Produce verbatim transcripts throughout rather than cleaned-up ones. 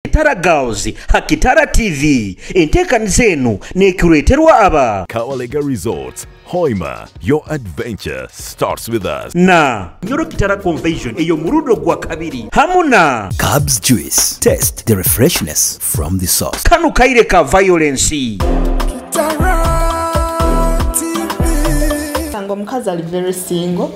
Kitara Girls ha Kitara T V. Enteekaniza enu neekuleeterwa aba Kawalega Resorts, Hoima, your adventure starts with us. Na Nyoro Kitara Convention ey'omurundi ogwa kabiri. Hamu na Cubs Juice. Taste the refreshness from the source. Kanu kaire ka violence. Kitara T V. Sanga omukazi ali very single,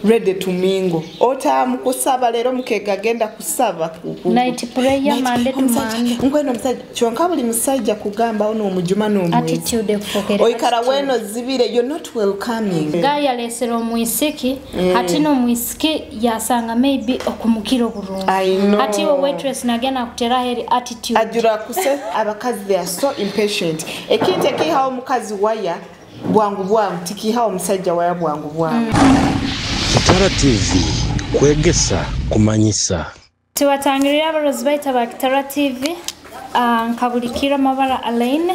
ready to mingle. Otamukusaba leero, mukega agenda kusaba ku, ku, ku, night prayer, night, Monday to omusajja, Monday. Ngweno omusajja, kyonka buli musajja kugamba, "Ono omujuma n'omwezi." Attitude, kwogera oikara attitude. Wena ozibire, you're not welcoming. Guy yalesere omwisiki, eh, hati n'omwisiki yasanga maybe okumukira oburungi. I know. Hati iwe waitress nagenda nakuteraho eri attitude. Ajura kuse, abakazi, they are so impatient. Ekintu ekiihaho omukazi waya, bwangu bwangu, tikiihaho omusajja waya bwangu bwangu. Kitara T V, kwegesa, kumanyisa. Tubatangirire abarozi baitu aba Kitara T V. Ah, nka buli kiro, amabara Alaine.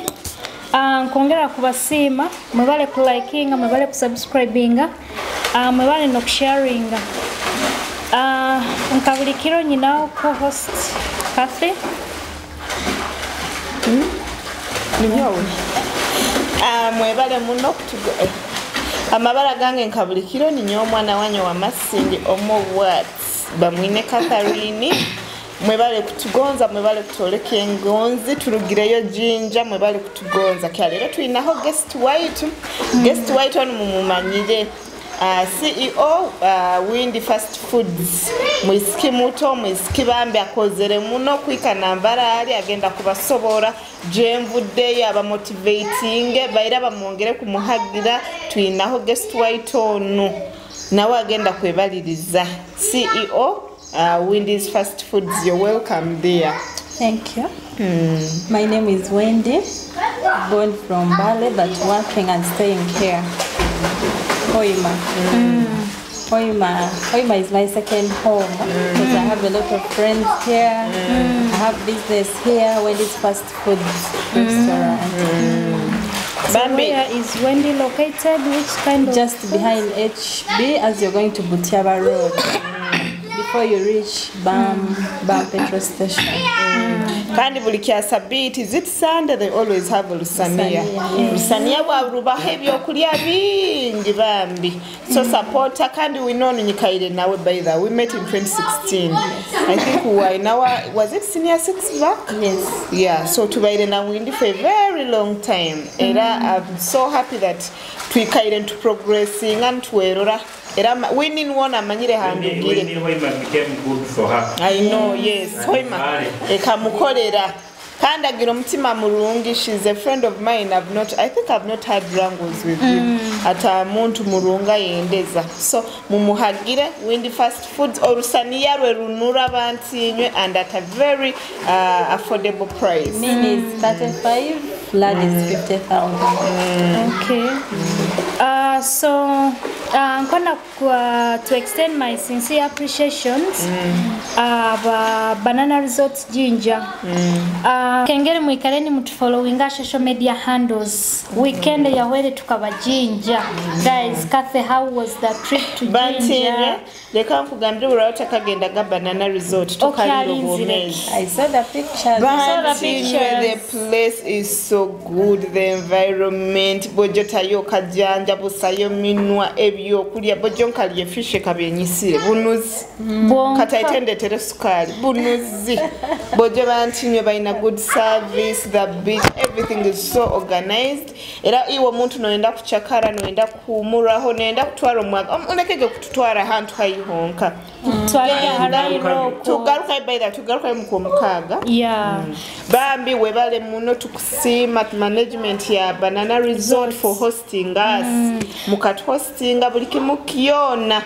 Ah, nkongera kubasiima, mwebale kulikinga, mwebale kusubscribinga, ah, mwebale n'okusharinga. Ah, nka buli kiro nyinaho co-host Cathy. Hmm? Ninyowe. Ah, mwebale muno kutugo-, eh. Amabara gange nka buli kiro, ninyowe omwana wanyu owa Masindi, omu Watts, bamwine Catherine. Mwebale kutugonza, mwebale kutwoleka engonzi, turugireyo Jinja, mwebale kutugonza. Kya leero twinaho guest waitu. Guest waitu onu mumumanyire. Ah, C E O, ah, Windy Fast Foods. Mwisiki muto, mwisiki bambi akozere muno, kuhika nambara ali, agenda kubasobora. Gye nvuddeyo, aba motivating, baira bamwongere kumuhagira. Twinaho guest waitu onu. Nawe agenda kwebaliriza. C E O, ah, Windy's Fast Foods, you're welcome there. Thank you. Mm. My name is Wendy, born from Mbale, but working and staying here. Hoima. Mm. Hoima, Hoima is my second home, 'cause I have a lot of friends here. I have business here, Wendy's Fast Foods Restaurant. So Bambi, where is Wendy located? Which kind of Just behind H B as you're going to Butiaba Road. Before you reach Bam, Bam petrol station. Kandi buli kya Sabiiti, is it Sunday, they always have Lusaniya. Lusaniya, yes. Lusaniya bwa rubaho ebyokulya bingi bambi. So supporter, kandi we know nyikaire nawe, by the way, we met in twenty sixteen. I think we were in our, was it senior six back? Yes. Yeah, so tubaire na Windy for a very long time. Era I'm so happy that twikaire nituprogressinga, nitwerora. Era ma-, Winnie nuwe onu amanyire handugire. Winnie, Winnie Hoima became good for her. I know, yes. Hoima. Ekamukolera. Kandi agira omutima murungi. She's a friend of mine. I've not, I think I've not had wrangles with him. Ati muntu murungi ayendeza. So, mumuhagire, Windy Fast Foods, orusaniya rwe runura bantu inywe, and at a very, uh, affordable price. Mini is thirty-five, large is fifty thousand. Okay. Uh, so, uh, nkona ku, uh, to extend my sincere appreciations, uh, ba Banana Resort Jinja. Uh, kengeri mwikale nimutufollowinga social media handles. Weekend eyahwere tukaba Jinja. Guys, Cathy, how was the trip to Jinja? Bantu inywe, leka nkugambire, buli otakagenda ga Banana Resort, tokalira obwomeezi. I saw the pictures. Bantu inywe, the place is so good, the environment, bwojo tayo kajanja, busayo minwa, ebyokulya, bwojo nkalya fish ekaba enyisire, bunuzi. Kataite ndetere sukaali, bunuzi. Bwojo bantu inywe, baina good service, the beach, everything is so organized. Era iwe omuntu noyenda kucakara, noyenda kuhumuraho, noyenda kutwara omwaga, om-, olekege kututwara ahantu haihi honka. Tugarukayo by the, tugarukayo mu Kwomukaaga. Yeah. Bambi webale muno, tukusiima management ya Banana Resort for hosting us. Mukatuhostinga buli kimu kyona.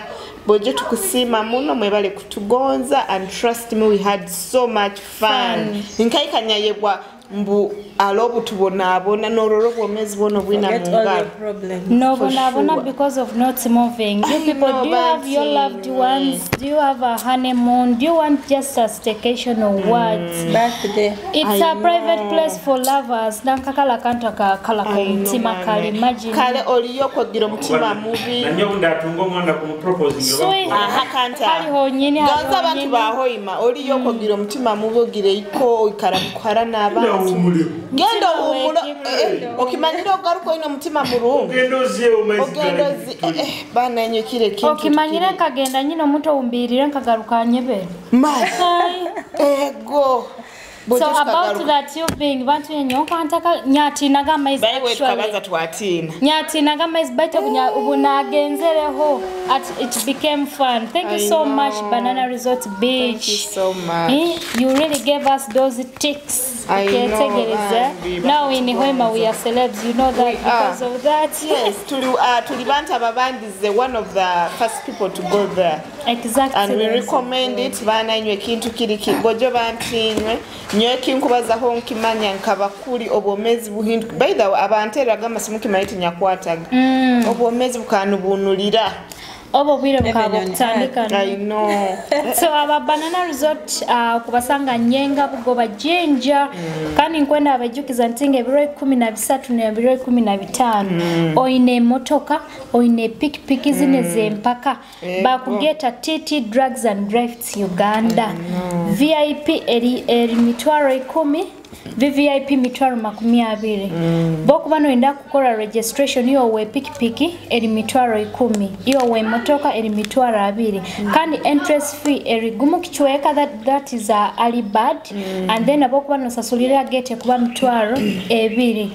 Bwojo tukusiima muno, mwebale kutugonza, and trust me, we had so much fun. Nkaikanyayebwa Mbu, ali obu tubonabona, norora obwomeezi bwona obwina mu ngaro. Nobonabona because of not moving. You people, do you have your loved ones? Do you have a honeymoon? Do you want just a staycation or what? Birthday. It's a private place for lovers. Nankakala kantu akakala ku mutima kali. Imagine. Kale oliyo kogira omutima mubi. Nanyo ndatunga omwana ku propose. Sweet. Aha, kanta. Kali honyini. Gaza abantu ba Hoima, oliyo kogira omutima mubi, ogire iko, oikara kuhara n'abantu. Genda owumule. Eh, okimanyire ogaruka oine omutima murungi. Ogenda ozi, eh, eh, bana, enyo kire kintu. Okimanyire nkagenda nyine omuntu owumbirire nkagaruka anyebere. Mali. Ego. So about that, you being bantu yenyo nkantaka nyatinaga amaizi. By the way, actually, tukabanza twatiina. Nyatinaga amaizi, baitu obu nya-, obu nagenzereho, at, it became fun. Thank you so much, Banana Resort Beach. Thank you so much. Eh, you really gave us those ticks. Now in Hoima we are celebs, you know that. Because of that. Yes, tuli, uh, tuli bantu ababandize, one of the first people to go there. Exactly. And we recommend it, bana, inywe kintu kiri ki-, bojo bantu inywe. Nyowe kinkubazaho nkimanya nkaba kuli obwomeezi buhinduka. By the way, abanteraga amasimu kimanyire tinyakwataga. Obwomeezi bukaba nibunulira. Obwo bwire bukaba bukutandika. I know. So, aba Banana Resort, ah, kubasanga Nyenga, Bugoba, Jinja. Kandi nkwenda abaijukiza nti nga ebiro ikumi na bisatu n'ebiro ikumi na bitaano, oine emotoka, oine pikipiki zinu ez'empaka. Bakugeta T T Drugs and Drifts Uganda. V I P eri, eri mitwaro ikumi, V V I P mitwaro makumi abiri. Bwokuba noyenda kukora registration, iwe owe pikipiki eri mitwaro ikumi, iwe owe motoka eri mitwaro abiri. Kandi entrance fee eri gumu kicweka, that, that is a early bird. And then habwokuba nosasulira gate ekuba mitwaro ebiri.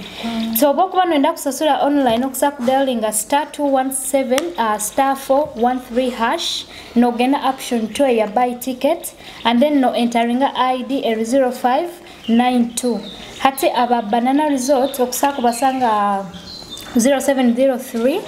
So, bwokuba noyenda kusasura online, okusa kudialinga star two one seven, uh, star four one three hash, nogenda option two eya buy ticket, and then no enteringa I D eri zero five nine two. Hati aba Banana Resort okusa kubasanga zero seven zero three,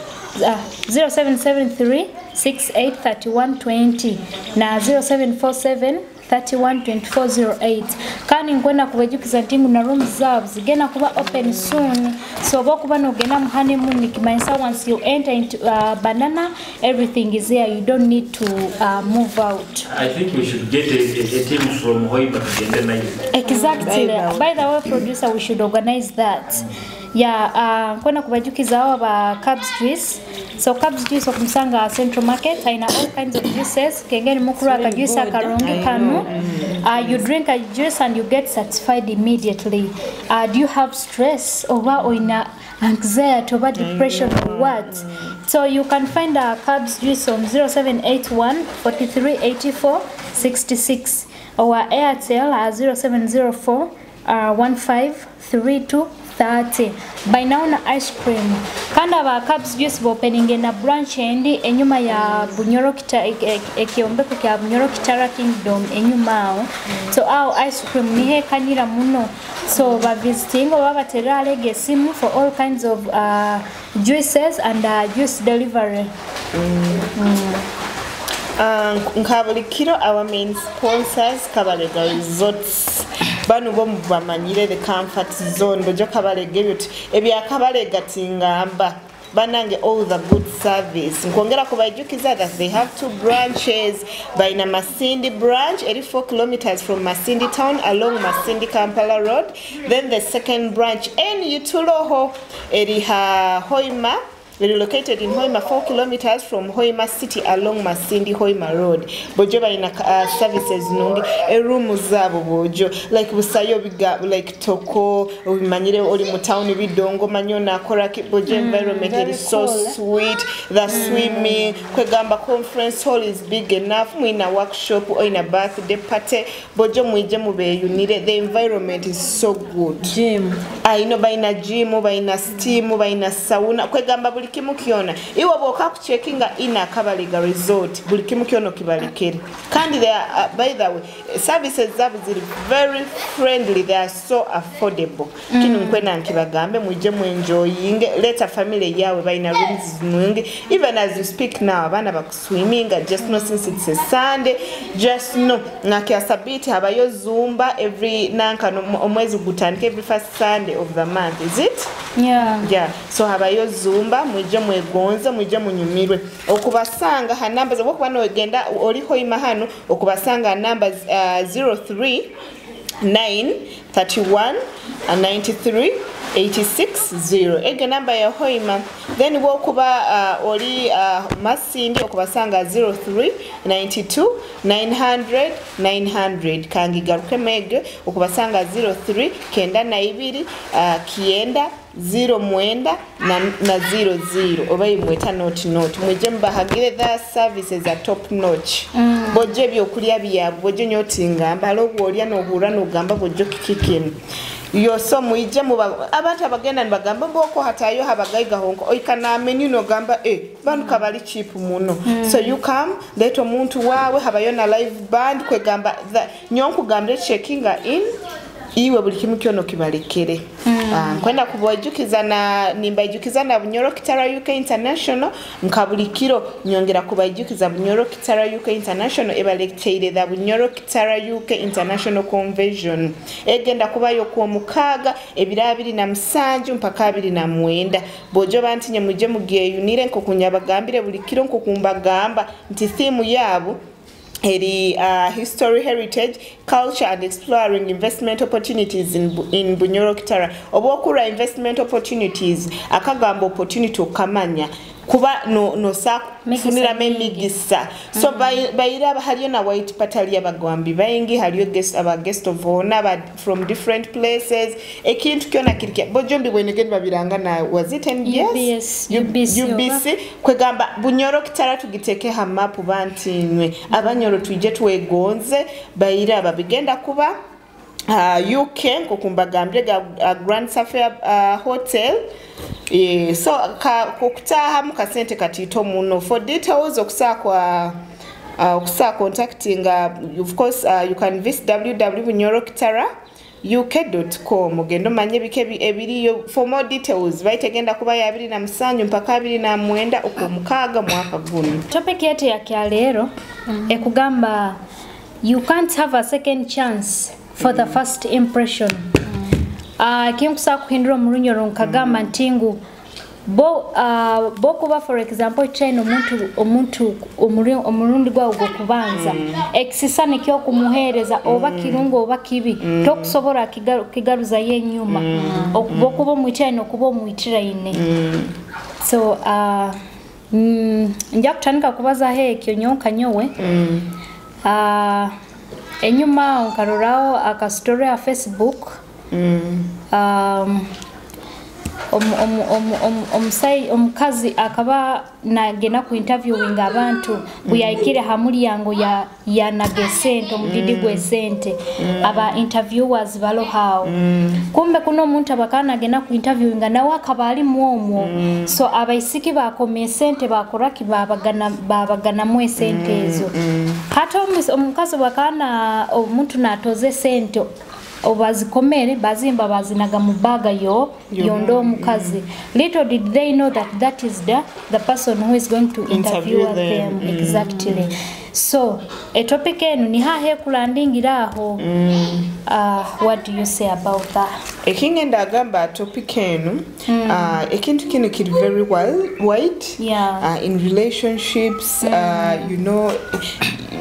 uh, zero seven seven three six eight thirty-one twenty na zero seven four seven thirty-one twenty-four zero eight. Kandi nkwenda kubaijukiza nti ngu na rooms zaabo zigenda kuba open soon. So, obu okuba nogenda mu honeymoon, nikimanyisa once you enter into, uh, Banana, everything is there. You don't need to, uh, move out. I think we should get a, a, a team from Hoima tugende nayo. Exactly. By the way, producer, we should organize that. Yeah, uh, nkwenda kubaijukizaho aba Cubs Juice. So, Cubs Juice okumusanga Central Market, aina all kinds of juices. Kengeri mukuru aka juice akarungi kanu. Uh, you drink a juice and you get satisfied immediately. Uh, do you have stress? Oba oina anxiety, oba depression, or what? So, you can find a Cubs Juice on zero seven eight one, forty-three eighty-four, sixty-six. Or Airtel, uh, zero seven zero four, uh, one five three two thirty. Bainaho na ice cream. Kandi aba Cubs Juice bopeninge na branch endi enyuma ya Bunyoro Kita-, ek-, ek-, ekyombeko kya Bunyoro Kitara Kingdom enyuma aho. So, aho ice cream niho ekanyira muno. So, ba visiting oba baterere hali ego esimu for all kinds of, uh, juices and, uh, juice delivery. Ah, nk-, nka buli kiro, our main sponsors, Kabalega Resorts. Banu bo mubamanyire, the comfort zone. Bojo Kabalega ebyo tu-, ebya Kabalega tingamba. Banange, all the good service. Nkwongera kubaijukiza that they have two branches. Baina Masindi branch, eri four kilometers from Masindi town, along Masindi Kampala Road. Then the second branch, enu Tuloho, eri ha Hoima. It is located in Hoima, four kilometers from Hoima City along Masindi Hoima Road. Bojo baina, uh, services nungi. E room zabo bojo. Like busayo biga, like toko, obimanyire oli mu town bidongo manyo nakora ki, bojo environment is so sweet. The swimming, kwegamba conference hall is big enough. Mwina workshop, oina birthday party. Bojo mwije mubeyunire. The environment is so good. Gym. I know baina gym, baina steam, baina sauna. Kwegamba buli Kimu kyona. Iwe bwoka kucheckinga in Akabalega Resort, buli kimu kyona okibalekere. Kandi they are, uh, by the way, services zabo ziri very friendly, they are so affordable. Kinu nkwenda nkibagambe, mwije mwenjoyinge, leta family yawe, baina rooms nungi. Even as you speak now, abaana bakuswiminga, just know since it's a Sunday, just know, nga kya sabiti habayo Zumba every, nanka no, omwezi gutandika every first Sunday of the month, is it? Yeah. Yeah. So habayo Zumba, mwije mwegonze, mwije munyumirwe. Okubasanga ha numbers, obwokuba nogenda oli Hoima hanu, okubasanga ha numbers, uh, zero three nine thirty-one ninety-three eighty-six zero. Ege namba ya Hoima. Then bwokuba, uh, oli, uh, Masindi, okubasanga zero three ninety-two nine hundred nine hundred. Kangigarukemu ege, okubasanga zero three kenda na ibiri, uh, kyenda zero mwenda na, na zero zero, oba imweta noti noti. Mwije mubahagire, their services are top notch. Bojo ebyokulya byabo, bojo nyowe tingamba, haroho obwolya nohurra nogamba, bojo kiki kinu? Yo, so mwije muba, abantu abagenda nibagamba, mbu oko hatayo habagayo gahonko, oika na menu nogamba, eh, banu kabali cheap muno. So you come, leta omuntu wawe, habayo na live band, kwegamba, the, nyowe nkugambire checkinga in, iwe buli kimu kyona okibalekere. Ah, nkwenda kubaijukiza na, nimbaijukiza na Bunyoro Kitara U K International, nka buli kiro, nyongera kubaijukiza Bunyoro Kitara U K International, ebalekeire the Bunyoro Kitara U K International Convention. Egenda kubayo ku Omukaaga, ebiro abiri na musanju mpaka abiri na mwenda. Bojo bantu, inye mwije mugeyunire, nkoku nyabagambire buli kiro, nkoku mbagamba nti theme yabo eri, uh, history, heritage, culture and exploring investment opportunities in Bu-, in Bunyoro Kitara. Obwokurra investment opportunities, akagambo opportunity okamanya. Kuba no, nosa kufuniramu emigisa. So, bai-, baira aba-, haliyo na White Party, haliyo abagwambi baingi, haliyo guest, aba guest of honor, aba from different places. Ekintu kyona kiri kya, bojo mbibwene gye nibabiranga na, was it N B S? U B S, U-, U B C, U B C. Kwegamba, Bunyoro Kitara tugiteeke ha map, bantu inywe. Abanyoro twije twegonze, baira aba bigenda kuba, ah, U K, nkoku mbagambire, ga, ah, Grand Sapphire, ah, Hotel. Eh, so, ka, okutaahamu kasente katiito muno. For details, okusa kwa, ah, okusa contacting, ah, of course, ah, you can visit W W W Bunyoro Kitara U K dot com. Ogende omanye biki ebi-, ebiriyo. For more details, baitu egenda kuba ya abiri na musanju mpaka abiri na mwenda okw'omukaaga mwaka gunu. Topic yaitu ya kyaleero ekugamba, "You can't have a second chance for the first impression." Ah, kinkusa kuhindura omu Runyoro nkagamba nti ngu, Bo, ah, bokuba, for example, kyaine omuntu, omuntu omuri-, omurundi gwawe gw'okubanza, ekisisani ky'okumuheereza, oba kirungi oba kibi, tokusobora kiga-, kigaruzayo enyuma. Oku-, bokuba omwitiraine, okuba omwitiraine. So, ah, mm, ngya kutandika kubazaho ekyo nyowe nka nyowe. Ah, enyuma aho nkaroraho aka story ha Facebook. Um, omu-, omu-, omu-, omu-, omusai-, omukazi akaba nagenda ku interviewinga abantu, bweyahikire ha mulyango ya-, yanaga esente, omudidi gw'esente, aba interviewers baloho aho. Kumbe kunu omuntu abakaba nagenda ku interviewinga nawe akaba alimu omwo. So abaisiki bakoma esente, bakoraki? Babagana-, babaganamu esente ezo. Hati omu-, omukazi bwakaba na-, omuntu natoza esente, obu bazikomere, bazimba, bazinaga mu bag yo, yonda omukazi. Little did they know that that is the, the person who is going to interview them. Exactly. So, e topic enu ni hahe ekulandingira aho? Ah, what do you say about that? Ekingenda agamba topic enu, ah, ekintu kinu kiri very wild, wide, ah, in relationships, ah, you know,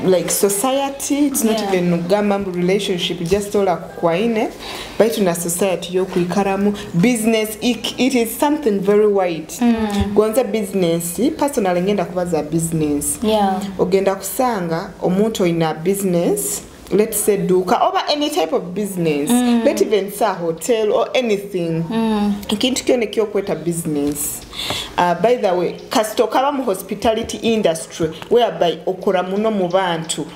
like society, it's not even kugamba mbu relationship, just all akukwaine, baitu na society y'okwikaramu, business, it, it is something very wide. Gonza business, personally ngenda kubaza business. Ogenda kusanga omuntu oyina business, let's say duuka, oba any type of business, let even say a hotel or anything. Ekintu kyona ekyokweta business. Uh, by the way, kasita okaba mu hospitality industry, whereby okora muno mu bantu,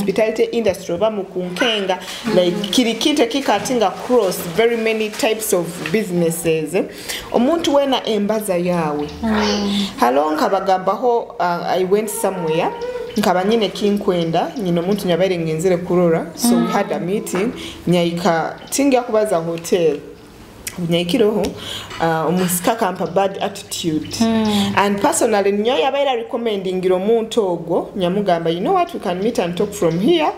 hospitality industry oba mu kunkenga, like, kiri kintu ekikatinga cross very many types of businesses. Omuntu wena embaza yawe. Halo nkabagambaho, uh, I went somewhere, nkaba nyine kinkwenda, nyine omuntu nyabaire ngenzere kurora, so we had a meeting, nyaika tinga kubaza hotel. Bunyaikireho, uh, omusika akampa bad attitude. And personally, nyowe yabaire recommendingira omuntu ogwo, nyamugamba, "You know what, we can meet and talk from here."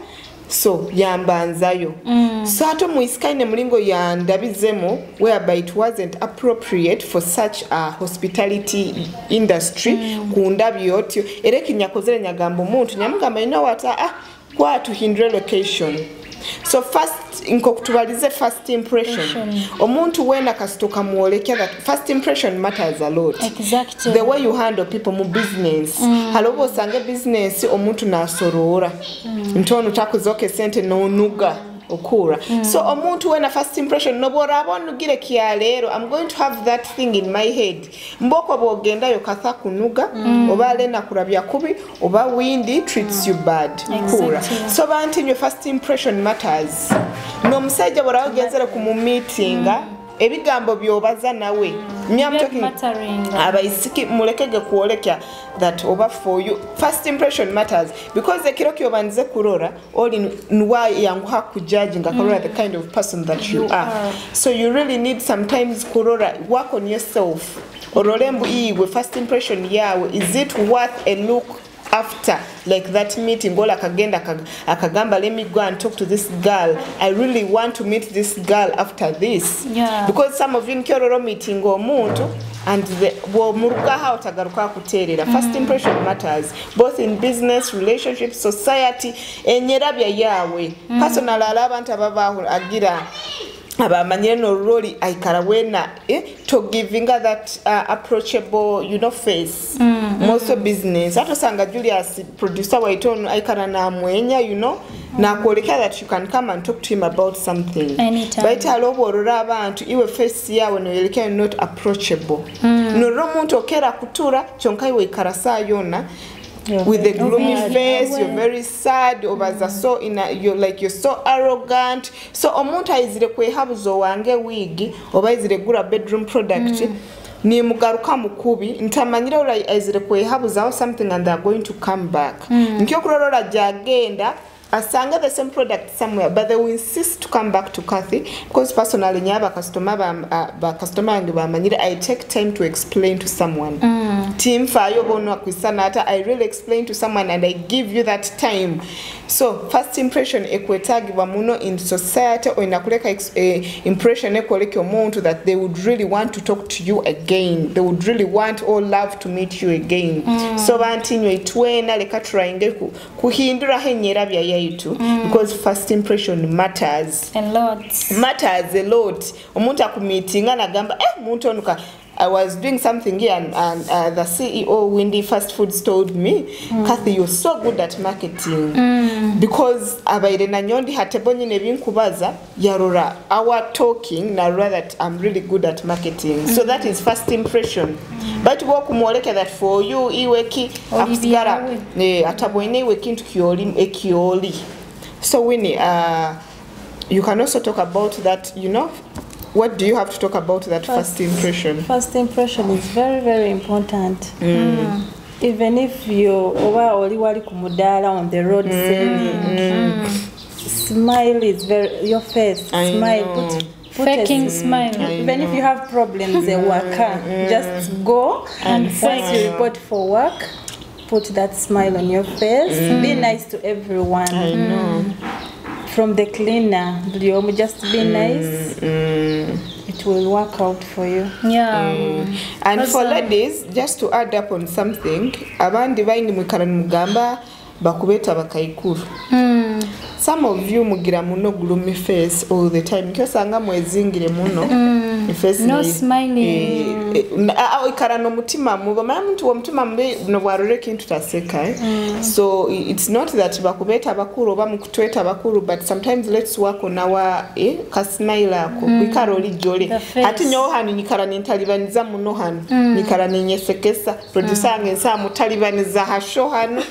So, yambanzayo. So, hati omwisika aine mulingo yandabizemu, whereby it wasn't appropriate for such a hospitality industry kundabya otyo. Era ekinyakozere nyagamba omuntu, nyamugamba, "You know what, ah, ah, kwa tuhindure location." So first, nkokutubalize first impression. Omuntu wena kasita okamwolekya that first impression matters a lot. Exactly. The way you handle people mu business. Halobo osange business omuntu nasorora. Nti onu takuzoka esente nonuga. Okura. So omuntu wena first impression, nobu oraba onugire kya leero, I'm going to have that thing in my head. Mboko bwogendayo katha kunuga, oba alena kurabya kubi, oba windi treats you bad. Kura. So bantu inywe first impression matters. N'omusaija bw'oraba ogenzere kumumitinga, ebigambo by'obaza nawe. Me, I'm talking, abaisiki, mulekege kwolekya that oba for you. First impression matters. Because ekiro ky'obandize kurora, oli n-, nuwe ayanguha kujudginga, akarora the kind of person that you are. So you really need sometimes kurora, work on yourself. Orole mbu iwe, first impression yawe, is it worth a look after, like, that meeting? Oli akagenda akag-, akagamba, "Let me go and talk to this girl. I really want to meet this girl after this." Yeah. Because some of you, nikyo orora meeting omuntu, and the, bw'omurugaho otagaruka kuteerera. First impression matters, both in business, relationships, society, enyerabya yawe. Personal, hali abantu ababaho agira, abamanyire norora oli aikara wena, eh, to givinga that, uh, approachable, you know, face. Most of business. Hati osanga Julius, producer waitu onu, aikara namwenya, you know, nakwolekera that you can come and talk to him about something. Anytime. Baitu hali obu orora abantu, iwe face yawe noyolekera not approachable. Norora omuntu okera kutura, kyonka iwe ikara saa yona with a gloomy face, you're very sad, obaza so in a, you're like, you're so arrogant. So omuntu aizire kwehabuza owange wig, oba aizire gura bedroom product, nimugarukamu kubi, ntamanyire ora aizire kwehabuzaho something and they are going to come back. Nkyo kurora ora jagenda, asange the same product somewhere, but they will insist to come back to Kathy, because personally, nyaba customer ba, uh, ba customer bange bamanyire, I take time to explain to someone. Tinfayo bono akwisana ata, I really explain to someone and I give you that time. So, first impression ekwetagibwa muno in society, oyina kuleka ex-, eh, impression ekwoleka omuntu that they would really want to talk to you again. They would really want or love to meet you again. So, bantu inywe itwena, leka tryinge ku-, kuhinduraho enyerabya yaitu, because first impression matters. A lot. Matters a lot. Omuntu akumitinga nagamba, "Eh, muntu onu ka, I was doing something here and, and, uh, the C E O Windy Fast Foods told me, 'Kathy, you're so good at marketing.'" Because abaire na nyowe ndi ha table nyine ebinkubaza, yarora our talking, narora that I'm really good at marketing. So that is first impression. But bwokumwoleka that for you, iwe ki, oli akusigara, byawe. Eh, atabwine iwe kintu kyoli, ekyoli. So Winnie, uh, you can also talk about that, you know, what do you have to talk about that first impression? First impression is very, very important. Even if you, oba oli wali ku mudaala on the road selling, smile is very, your face, I smile, know. Put, put a Faking s-, smile. I know. Even if you have problems, eh, waka, just go and once you report for work, put that smile on your face. Be nice to everyone. I know. From the cleaner, buli omu, just be nice. It will work out for you. Yeah. And for ladies, just to add up on something, abandi baingi mwikara nimugamba bakubeta bakaikuru. Some of you mugira muno gloomy face all the time. Kyo sanga mwezingire muno. Face No ne- smiling. Eh, eh, na- ah, ah, ikara n'omutima mubi. Omanya muntu w'omutima mubi nobwarora ekintu taseka. Eh? So i- it's not that bakubeta bakuru oba mukutweta bakuru, but sometimes let's work on our eh, ka smile ako. Kwikara oli jolly. The face. Hati nyowe hanu nyikara nintalibaniza muno hanu. Nyikara ninyesekesa. Producer wange nsa mutalibaniza ha show hanu.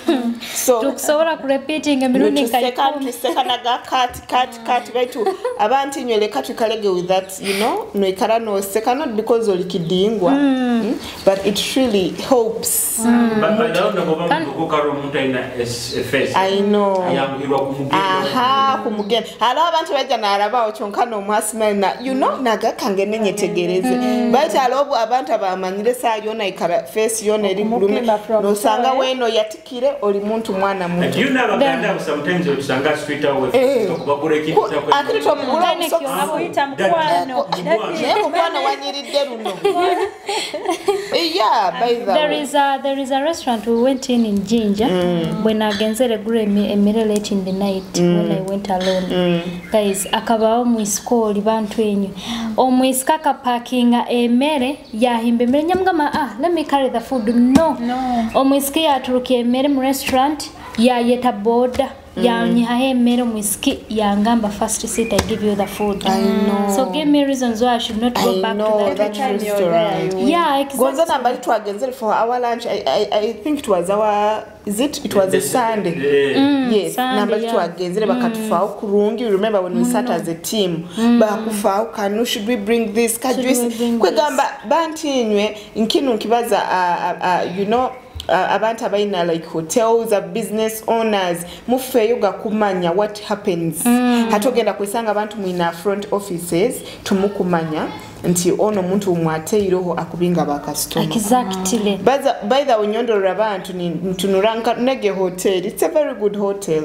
So Tukusobora ku repeating emirundi nka tuseka ikumi. Tuseka na ga kati kati kati baitu abantu inywe leka twikalege with that, you know, noikara noseka, not because oli kidingwa, mm, but it really helps. But by the way, nokuba mutuku karo omuntu aina es- a face. I know. Ayanguhirwa kumugenda. Aha, kumugenda. Hariho abantu baija narabaho kyonka n'omwasi mali na, you know, nagaka ngende nyetegereze. Baitu hariho obu- abantu abamanyire saa yona ikara face yona eri gloomy. Okumupima from Nosanga far. Wena oyatikire oli muntu mwana muto. But you know, Abaganda abo sometimes otusanga straight away. Eh. Okubagura ekintu Ku- kyakwe. Akiri tomugura omusoka. Akuyita mukwano. Mukwano. Naye mukwano wanyiriddemu. Yeah, by the There way. is a there is a restaurant we went in in Jinja. Bwe nagenzere gura emi- emere late in the night when I went alone. Guys, akabaho omwisiki oli bantu enywe. Omwisiki akapakinga emere, yahimba emere, nyamugamba, "Ah, let me carry the food." No. No. Omwisiki yaturuka emere mu restaurant, yayeta boda, yanyihaho emere omwisiki, yangamba, "First sit, I give you the food." I know. So give me reasons why I should not go I back know to that. that Time you're restaurant. there, you Yeah, exactly. Gonza nambali twagenzere for our lunch. I, I, I think it was our, is it? It was a Sunday. Eh. Yes, Sunday, nambali yeah. Twagenzere bakatufaho kurungi. You remember when we sat as a team? Bakufaaho kanu, should we bring this? Ka Should juice? We bring Kwegamba, bantu inywe, nkinu nkibaza, uh, uh, uh, you know, uh, abantu abaina like hotels, uh, business owners, mufeeyo gakumanya what happens. Hati ogenda kwesanga abantu mwina front offices, tumukumanya nti ono omuntu omwateireho akubinga ba customer. Exactly. By the, by the way, nyondorora abantu ni- ntunura nka nege hotel. It's a very good hotel.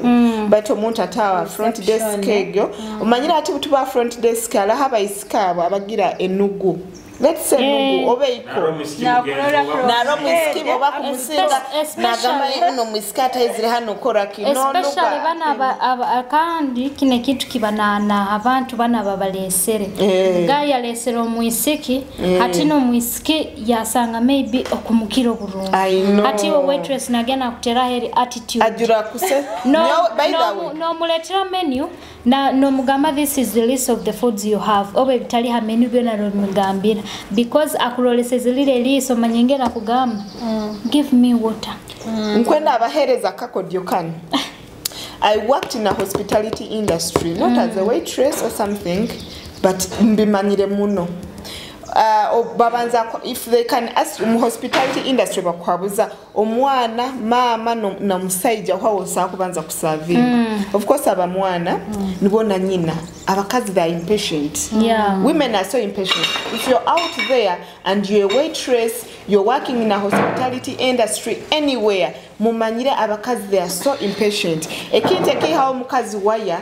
But omuntu atawa front desk Reception, egyo. Omanyira ati butuba front desk, alaho abaisiki abo abagira enugu. Let's say Eh. nugu, oba iko. Naro mwisiki Nakurora mugenzi from wa- Naro mwisiki oba kumusanga, Especially- nagamba, "Uno mwisiki atayizire hano kora ki?" No, Especially nuga. Bana aba, aba, kandi kino ekintu kiba na, na abantu bana babalesere. Eh. Guy yalesere omwisiki, hati no mwisiki yasanga maybe okumugira oburungi. I know. Hati iwe waitress nagenda nakutera heri attitude. Ajura kuse. No, Nyowe, by the no, way. Nomuletera menu, na, nomugambaho, "This is the list of the foods you have." Oba ebitali ha menu byona nomugambira. Because akuroleseze lile liiso, manya ngena kugamba, "Give me water." Nkwenda abahereza akakodyo kanu. I worked in a hospitality industry, not as a waitress or something, but mbimanyire muno. Uh, o- babanza ko- if they can ask mu hospitality industry, bakwabuza omwana, maama no- na musaija hwa wosa kubanza kusavinga. Of course aba mwana nibo na nyina. Abakazi, they are impatient. Yeah. Women are so impatient. If you're out there and you're a waitress, you're working in a hospitality industry, anywhere, mumanyire abakazi, they are so impatient. Ekintu ekihaho omukazi waya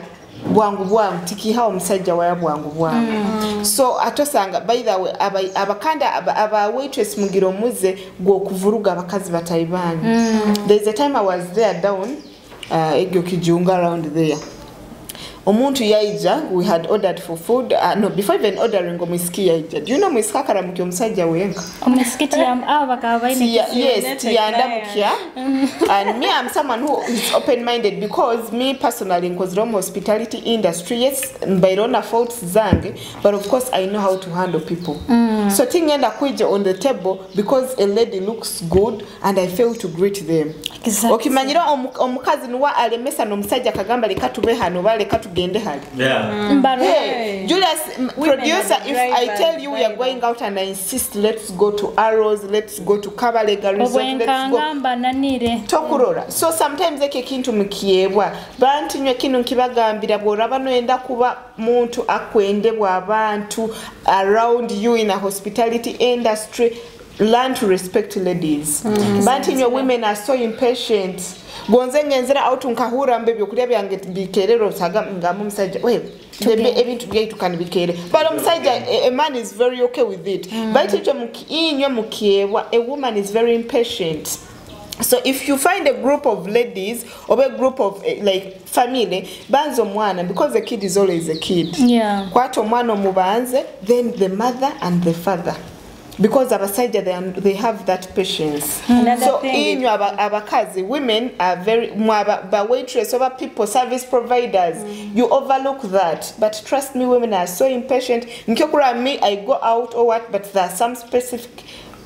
bwangu bwangu, tikihaho omusajja waya bwangu bwangu. So atosanga, by the way, aba, aba kandi aba, aba waitress mugira omuze gwokuvuruga abakazi batayi banyu. There's a time I was there down, uh, egyo Kijunga around there. Omuntu yaija, we had ordered for food. Uh, no, before even ordering, omwisiki yaija. Do you know omwisiki akaramukya omusajja wenka? Omwisiki tiyam-, abo bakaba baine Tiya- ekizibu. Yes, tiyandamukya. And me, I'm someone who is open-minded because me personally nkozire mu hospitality industry. Yes, mbaireho na faults zange, but of course I know how to handle people. So tingenda kwija on the table because a lady looks good and I fail to greet them. Exactly. Okimanyira omu- omukazi nuwe alemesa n'omusajja akagamba, "Leka tube hano," oba, "Leka tugende hali." Yeah. Mbarwa. Hey, Julius, m- Women producer, are the if I drivers, tell you we are drivers. Going out and I insist, "Let's go to Arrows, let's go to Kabalega Resort, let's go." Obwenkanga mbananire. Tokurora. So sometimes eki ekintu mukiebwa. Bantu nywe kinu nkibagambira, bworaba noyenda kuba muntu akwendebwa abantu around you in a hospitality industry, learn to respect ladies. Bantu nywe, women are so impatient. Gonze ngenzera out nkahura mbe byokulya byange bikerero, saga ngamba omusajja, "Wewe, ebintu byaitu kandi bikere." But omusajja, a, a man is very okay with it. But ijo muki-, inywe mukiebwa, a woman is very impatient. So if you find a group of ladies or a group of, eh, like, family, banza omwana, because a kid is always a kid. Yeah. Kwata omwana omubanze, then the mother and the father. Because abasajja, they, are, they have that patience. Another So thing is inywe aba- abakazi, women are very, mwa ba, ba waitress, oba people service providers, you overlook that. But trust me, women are so impatient. Nkyo kura me, I go out or what, but there are some specific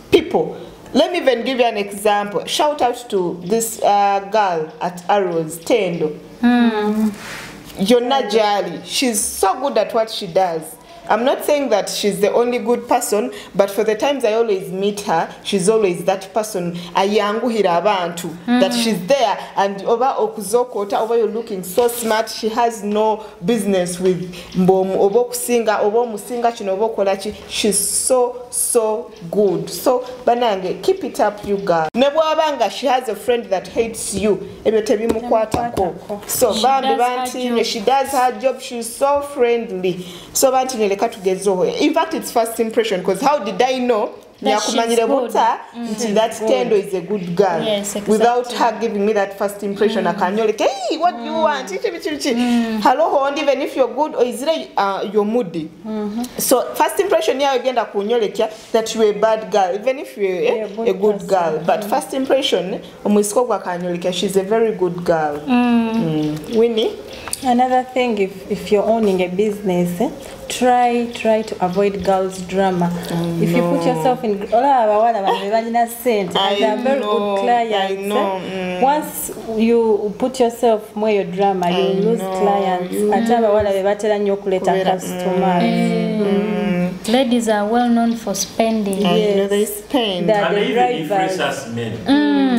people. Let me even give you an example. Shout out to this, uh, girl at Arrows, Tendo. Yonna gyali. She's so good at what she does. I'm not saying that she's the only good person, but for the times I always meet her, she's always that person ayanguhira abantu, that she's there, and oba okuzokota, oba you're looking so smart, she has no business with mbu omu- oba okusinga, oba omusinga kino, oba okola ki. She's so, so good. So banange, keep it up, you girl. Ne bwaba nga she has a friend that hates you, ebyo tebimukwatako. So She bambi does her bantinye, job. She does her job, she's so friendly. So bantinye, leka tugezeho. In fact, it's first impression, because how did I know? That she's Nyakumanyire good. Buta nti that Tendo is a good girl. Yes, exactly. Without her giving me that first impression, akanyoleka, "Hey, what do you want?" Biki, biki, biki. Hello, and even if you're good, or is it, uh, your moody? So first impression yawe egenda kunyolekya that you're a bad girl, even if you're, eh, You're a good a good person. Girl. But first impression, omwisiki ogwo akanyolekya, she's a very good girl. Mm. Winnie? Another thing, if, if you're owning a business, eh, try try to avoid girls drama. If you put yourself in, ola abawala bano bebalina sente, and they are very good clients, eh. Once you put yourself mweyo drama, you lose clients. Ate abawala bebatera nnyo okuleta customers. Ladies are well known for spending. I know they spend. That And the even if drivers us men,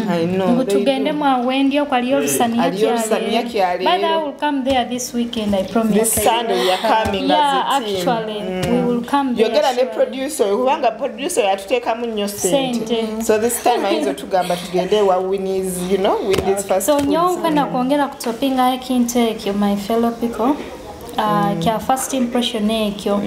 I know. Ngu tugende mwawendi oku aliyo olusaniya Aliyo olusaniya kyaleero. By the way, I kyaleero. Will come there this weekend, I promise. This Sunday we are coming Yeah, as a team. Actually, we will come there. Yogera ne Surely. Producer oyo, kubanga producer oyo atuteekamu nnyo sente. Sente. So this time ayinza otugamba tugende wa Winnie's, you know, Winnie's fast So food. Nyowe nkwenda kwongera kutopinga ekintu ekyo, my fellow people. Uh, kya first impression ekyo.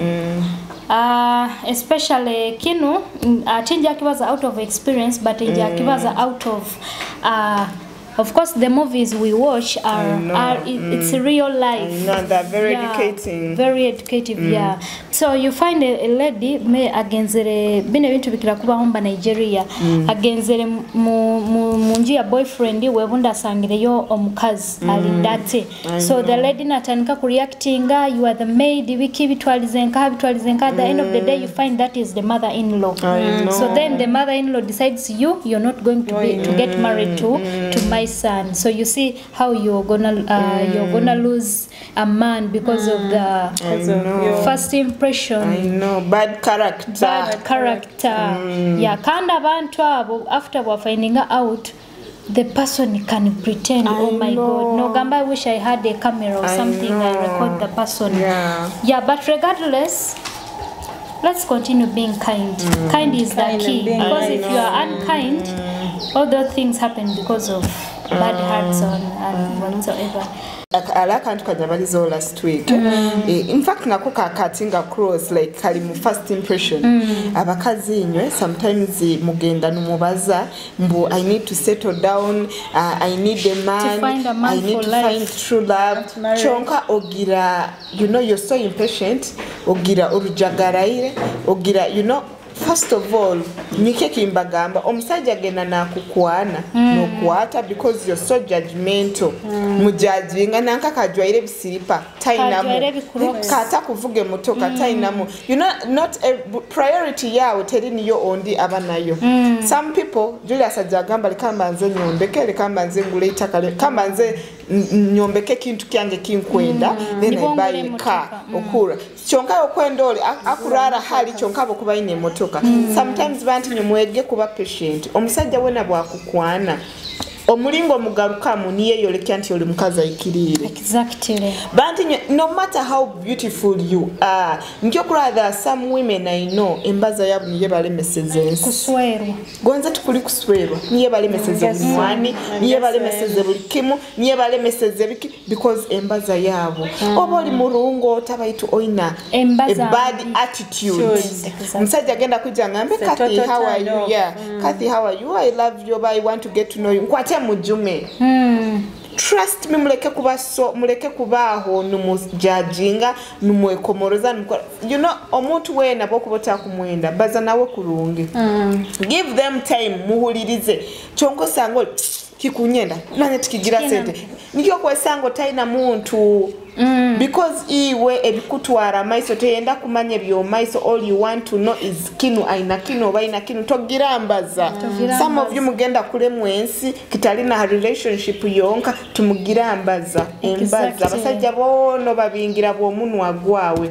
Uh, especially kinu, mm, uh, tinjakibaza out of experience, but njakibaza out of, uh, of course, the movies we watch are, I know. Are it, it's real life. I know, they're very Yeah, educating. Very educative, yeah. So you find a, a lady me agenzere, bino ebintu bikira kubaho mba Nigeria. Agenzere mu, mu, mu nju ya boyfriend we, bundi asangireyo omukazi ali dirty. So the lady natandika kureactinga, "You are the maid, biki, bitwalize nkaha, bitwalize nkaha." At the end of the day, you find that is the mother-in-law. I know. So then the mother-in-law decides you, you're not going to be, to get married to, to my son. So you see how you're gonna, uh, you're gonna lose a man because of the I know. First impression. I know. Bad character. Bad character. Yeah, kandi abantu abo, after wa finding out, the person can pretend, "Oh my God, nogamba, I wish I had a camera or something, I record the person." Yeah, but regardless, let's continue being kind. Kind is the key. Because if you are unkind, all those things happen because of bad hearts and, and whatsoever. Aka- ali akantu kanyabalizaho last week. Eh, in fact, nako kakatinga cross, like, kali mu first impression. Abakazi inywe, sometimes, eh, mugenda numubaza mbu, "I need to settle down, uh, I need a man, To find a man I need for to life. Find true love." Kyonka ogira, you know, you're so impatient, ogira orujagaraire, ogira, you know, first of all, nikyo kimbagamba, omusajja agenda nakukwana, nokwata because you're so judgmental. Mujudginga nanka kajwaire ebisiripa, tainamu. Kajwaire ebikuroks. Kata kuvuga emotoka, tainamu. You know, not a, priority yawe teri niyo ondi aba nayo. Some people, Julius ajja agamba, "Leka mbanze nyombeke, leka mbanze ngule itaka, leka mbanze n-, n-, nyombeke ekintu kyange kinkwenda, then I buy a car." Okura. Kyonka okwenda oli, a-, akurara hali, kyonka abo kuba aine emotoka. Sometimes bantu nywe mwege kuba patient. Omusajja wena bwakukwana, Omulingo omugarukamu niyo eyolekya nti oli mukazi aikiriire. Exactly. Bantu inywe, no matter how beautiful you are, nikyo kurora, there are some women I know, embaza yabo niyo ebalemeseza ensi. Kuswerwa. Gonza tikuli kuswerwa, niyo ebalemeseza obunywani, niyo ebalemeseza buli kimu, niyo ebalemeseza biki, because embaza yabo. Oba oli murungo ota, baitu oina Embaza a bad mbi. Attitude. Exactly. Omusajja agenda kujja ngambe, Se "Kathy, toto how are turn you? Off. Yeah. Kathy, how are you? I love you. I want to get to know you." Nkwate mujume. Trust me, muleke kuba so, muleke kubaho numujajinga, numwekomoroza, numukora. You know, omuntu wena bwokuba otakumwenda, baza nawe kurungi. Give them time, muhulirize. Kyonka osanga oli, "Kikunyenda, manya tikigira sente." Nikyo kwesanga otaina muntu. Because iwe ebikutwara amaiso, toyenda kumanya eby'omaiso. All you want to know is kinu aina kinu oba aina kinu. Togirambaza. Some of you mugenda kulemwa ensi, kitali na ha relationship yonka, timugirambaza. Embaza. Exactly. Abasajja boona obabingira bw'omunwa gwawe.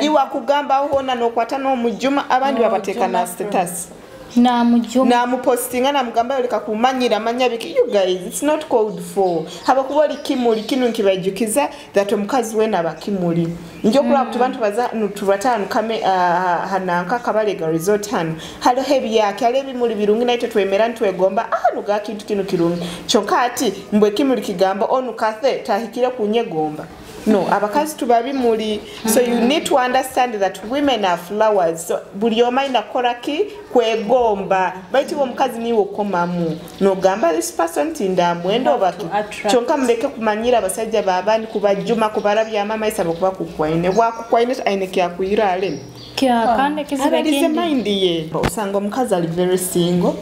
Iwe akugambaho hoona nokwata n'omujuma, abandi babateeka na status. Namujuma. Namupostinga, namugamba, "Leka kumanyira, manya biki." You guys, it's not called for. Habwokuba oli kimuli, kinu nkibaijukiza that omukazi wena aba kimuli. Njo kuraba kutuba nitubaza, nitubatwara kame, ah, ha, ha nanka Kabalega Resort hanu. Haliho ebyaki, haliho ebimuli birungi, naitwe twemera nitwegomba, "Ah, nuga kintu kinu kirungi." Kyonka hati, mbu ekimuli kigamba, "Onu Kathy, tahikire kunyegomba." No, abakazi tuba bimuli. So you need to understand that women are flowers. So buli omu aina kukora ki? Kwegomba. Baitu iwe omukazi niiwe okomamu. Nogamba, "This person tindamwenda oba ki?" Kyonka muleke kumanyira abasajja b'abandi, kubajuma, kubarabyamu amaiso habwokuba akukwaine. Bwakukwaine, aine kyakwirale. Kya, kandi ekizibu Abalize ekindi. Mind ye. Osanga omukazi ali very single,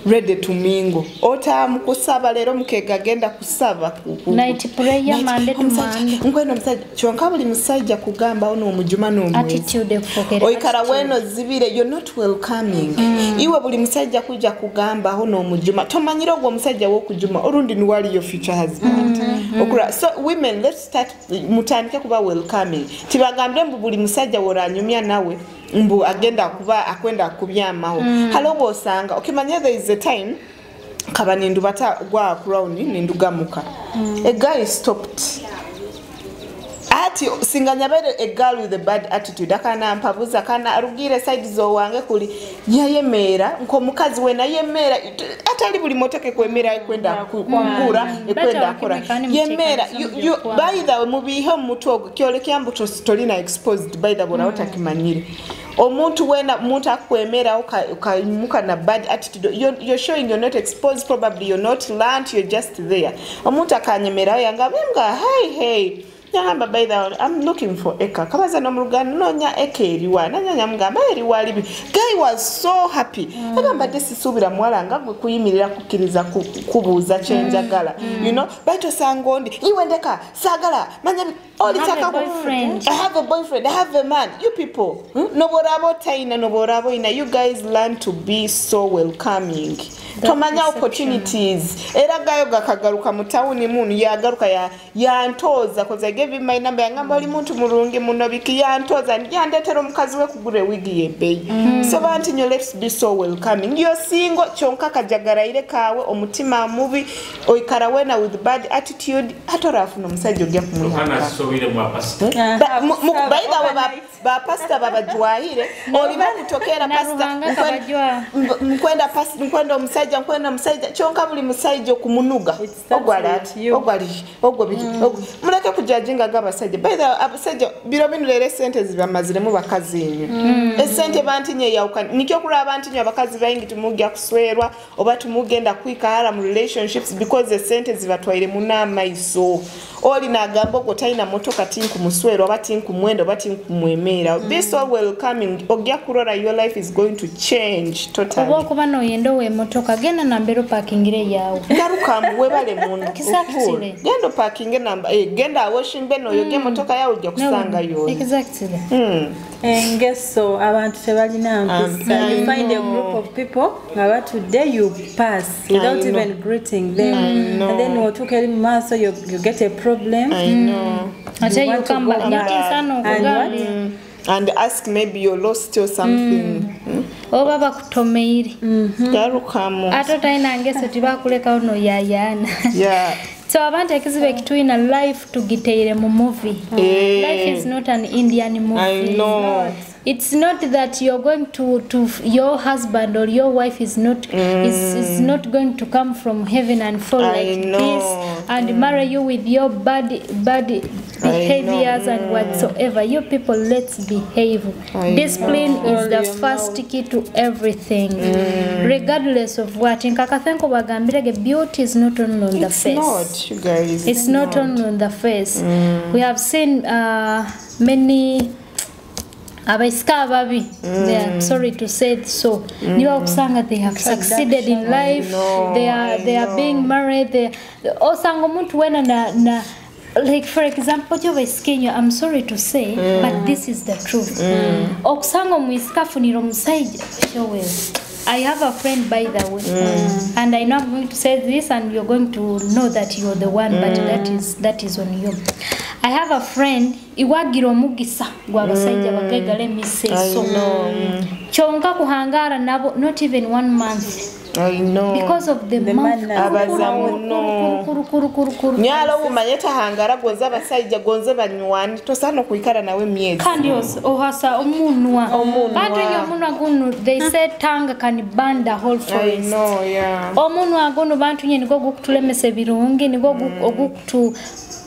ready to mingle. Otamukusaba leero, mukega agenda kusaba ku, ku, ku Night prayer, Monday to omusajja, Monday. Nkwenda omusajja. Kyonka buli musajja kugamba, "Ono omujuma n'omwezi." Attitude, kufokereza Oikara attitude. Wena ozibire, you're not welcoming. Iwe buli musajja kujja kugamba, "Ono omujuma." Tomanyire ogwo omusajja w'okujuma, orundi nuwe aliyo future husband. Okura-, so women, let's start, mutandike kuba welcoming. Tibagambire mbu buli musajja woranyumya nawe, mbu agenda kuba, akwenda kubyamaho. Haliho obwosanga, okimanya, there is a time, nkaba nindubata gwa crown, nindugamuka. A guy stopped. Ati, singa nyabaire a girl with a bad attitude, akanampabuza, kana arugire side z'owange kuli, yayemeera, nk'omukazi wena ayemeera, atali buli motoka ekwemera, ekwenda ku-, kugura, ekwenda kukora. Yemeera, you, you, by the way, mubiihe omu mutwe ogwo, kyolekya mbu tos-, tolina exposed, by the way, oraho otakimanyire. Omuntu wena, omuntu akwemera, oka-, okaimuka na bad attitude, you're, you're showing you're not exposed, probably you're not learnt, you're just there. Omuntu akanyemeraho, yangamba, "Mbwa, hey, hey." Nyangamba, "By the way, I'm looking for eka." Kabaza n'omuruganda, "Nonya eka eriwa?" Nanya nyamugamba, "Eriwa libi." Guy was so happy. Agamba, "This is subira mwala nga gwe kuyimirira kukiriza ku-, kubuuza kyenjagala." You know, baitu osanga ondi, "Iwe ndeka, sagala, manya bi-, oli I have a chaka ku-, boyfriend. I have a boyfriend, I have a man." You people, hmm? Noboraba otaina, noboraba oina, you guys learn to be so welcoming. Tomanya opportunities. Era gayo gakagaruka mu town munu, yagaruka ya, yantoza, 'cause I gave him my number, yangamba, "Oli muntu murungi muno, biki," yantoza, yandetera omukazi we kugura ewigi y'ebbeyi. So bantu nyo, let's be so welcoming. You're single, kyonka akajagaraire kawe, omutima mubi, oikara wena with bad attitude, hati orafuna omusajja ogya kumwiha. Ba-, mu-, mu-, by the way, ba-, ba pastor babajwahire, oli bakutokera Na pastor, Ruhanga nkwen-, akabajwaha. nk-, nkwenda pas-, nkwenda omusajja, nkwenda omusajja, kyonka buli musajja okumunuga. It starts Ogwali with ati, you. Ogwali, ogwo biki, ogwo. Muleke kujudginga abasajja. By the way, abasajja, biro binu leero esente zibamaziremu bakazi inywe. Esente bantu nyeyawukana. Nikyo kuri abantu inywe abakazi baingi timugya kuswerwa, oba timugenda kwikara mu relationships because esente zibatwairemu n'amaiso. Oli nagamba, "Ogwo taina motoka, tinkumuswera, oba tinkumwenda, oba tinkumwemera." Be so welcoming. Ogya kurora, your life is going to change totally. Obu okuba noyenda ow'emotoka, genda nambere opakingire eyaawe. Garukamu, webale muno. Exactly. Genda opakinge namba, eh, genda washing bay, noyoga emotoka yaawe, ogya kusanga yona. Exactly. Mm. Engeso, abantu tebalina mpisa. I You find a know. Group of people nga batudde, you pass without I know. Even greeting them. I know. And then wotuuka eri mu maaso, you, you get a problem. I know. Ate You you want to come go back. Niki back. Nsano And okugamba. What? And ask maybe you're lost or something. Mm. Oba bakutomeire. Garukamu. Ate otaina ngeso tibakulekaho noyayana. Yeah. So abantu ekizibu ekitwina life tugiteire mu movie. Eh. Life is not an Indian movie. I know. It's not that you're going to, to, your husband or your wife is not, is, is not going to come from heaven and fall I like know. This and marry you with your bad, bad behaviors and whatsoever. You people, let's behave. I Discipline know. Is the first key to everything. Regardless of what. Nkakathenko bagambirege, beauty is not only on the It's face. Not, you guys. It's not only on the face. We have seen uh, many abaisiki ababi, they are sorry to say it so, niba okusanga they have succeeded in life, I know, they are, I they are know. Being married, they, osanga omuntu wena na, na, like, for example, kyo baisiki nyo, I'm sorry to say, but this is the truth. Okusanga omwisiki afunire omusaija, sure well. I have a friend, by the way, and I know I'm going to say this, and you're going to know that you're the one, but that is, that is on you. I have a friend, iwe agira omugisa gw'abasaija bakaigara emiseso. I know. Kyonka kuhangara nabo, not even one month. I know. Because of the The month. Manners. Abaza muno. Kuru, kuru, kuru, kuru, kuru, kuru. Nyala omumanye tahangara gonza abasaija, gonza banywani, tosaana okwikara nawe emyezi. Kandi os-, ohasa omunwa. Omunwa. Bantu nyo omunwa gunu, they say tongue can burn the whole I forest. Know, yeah. Omunwa gunu bantu nye nigwo gukutulemesa ebirungi, nigwo gu-, ogukutu-,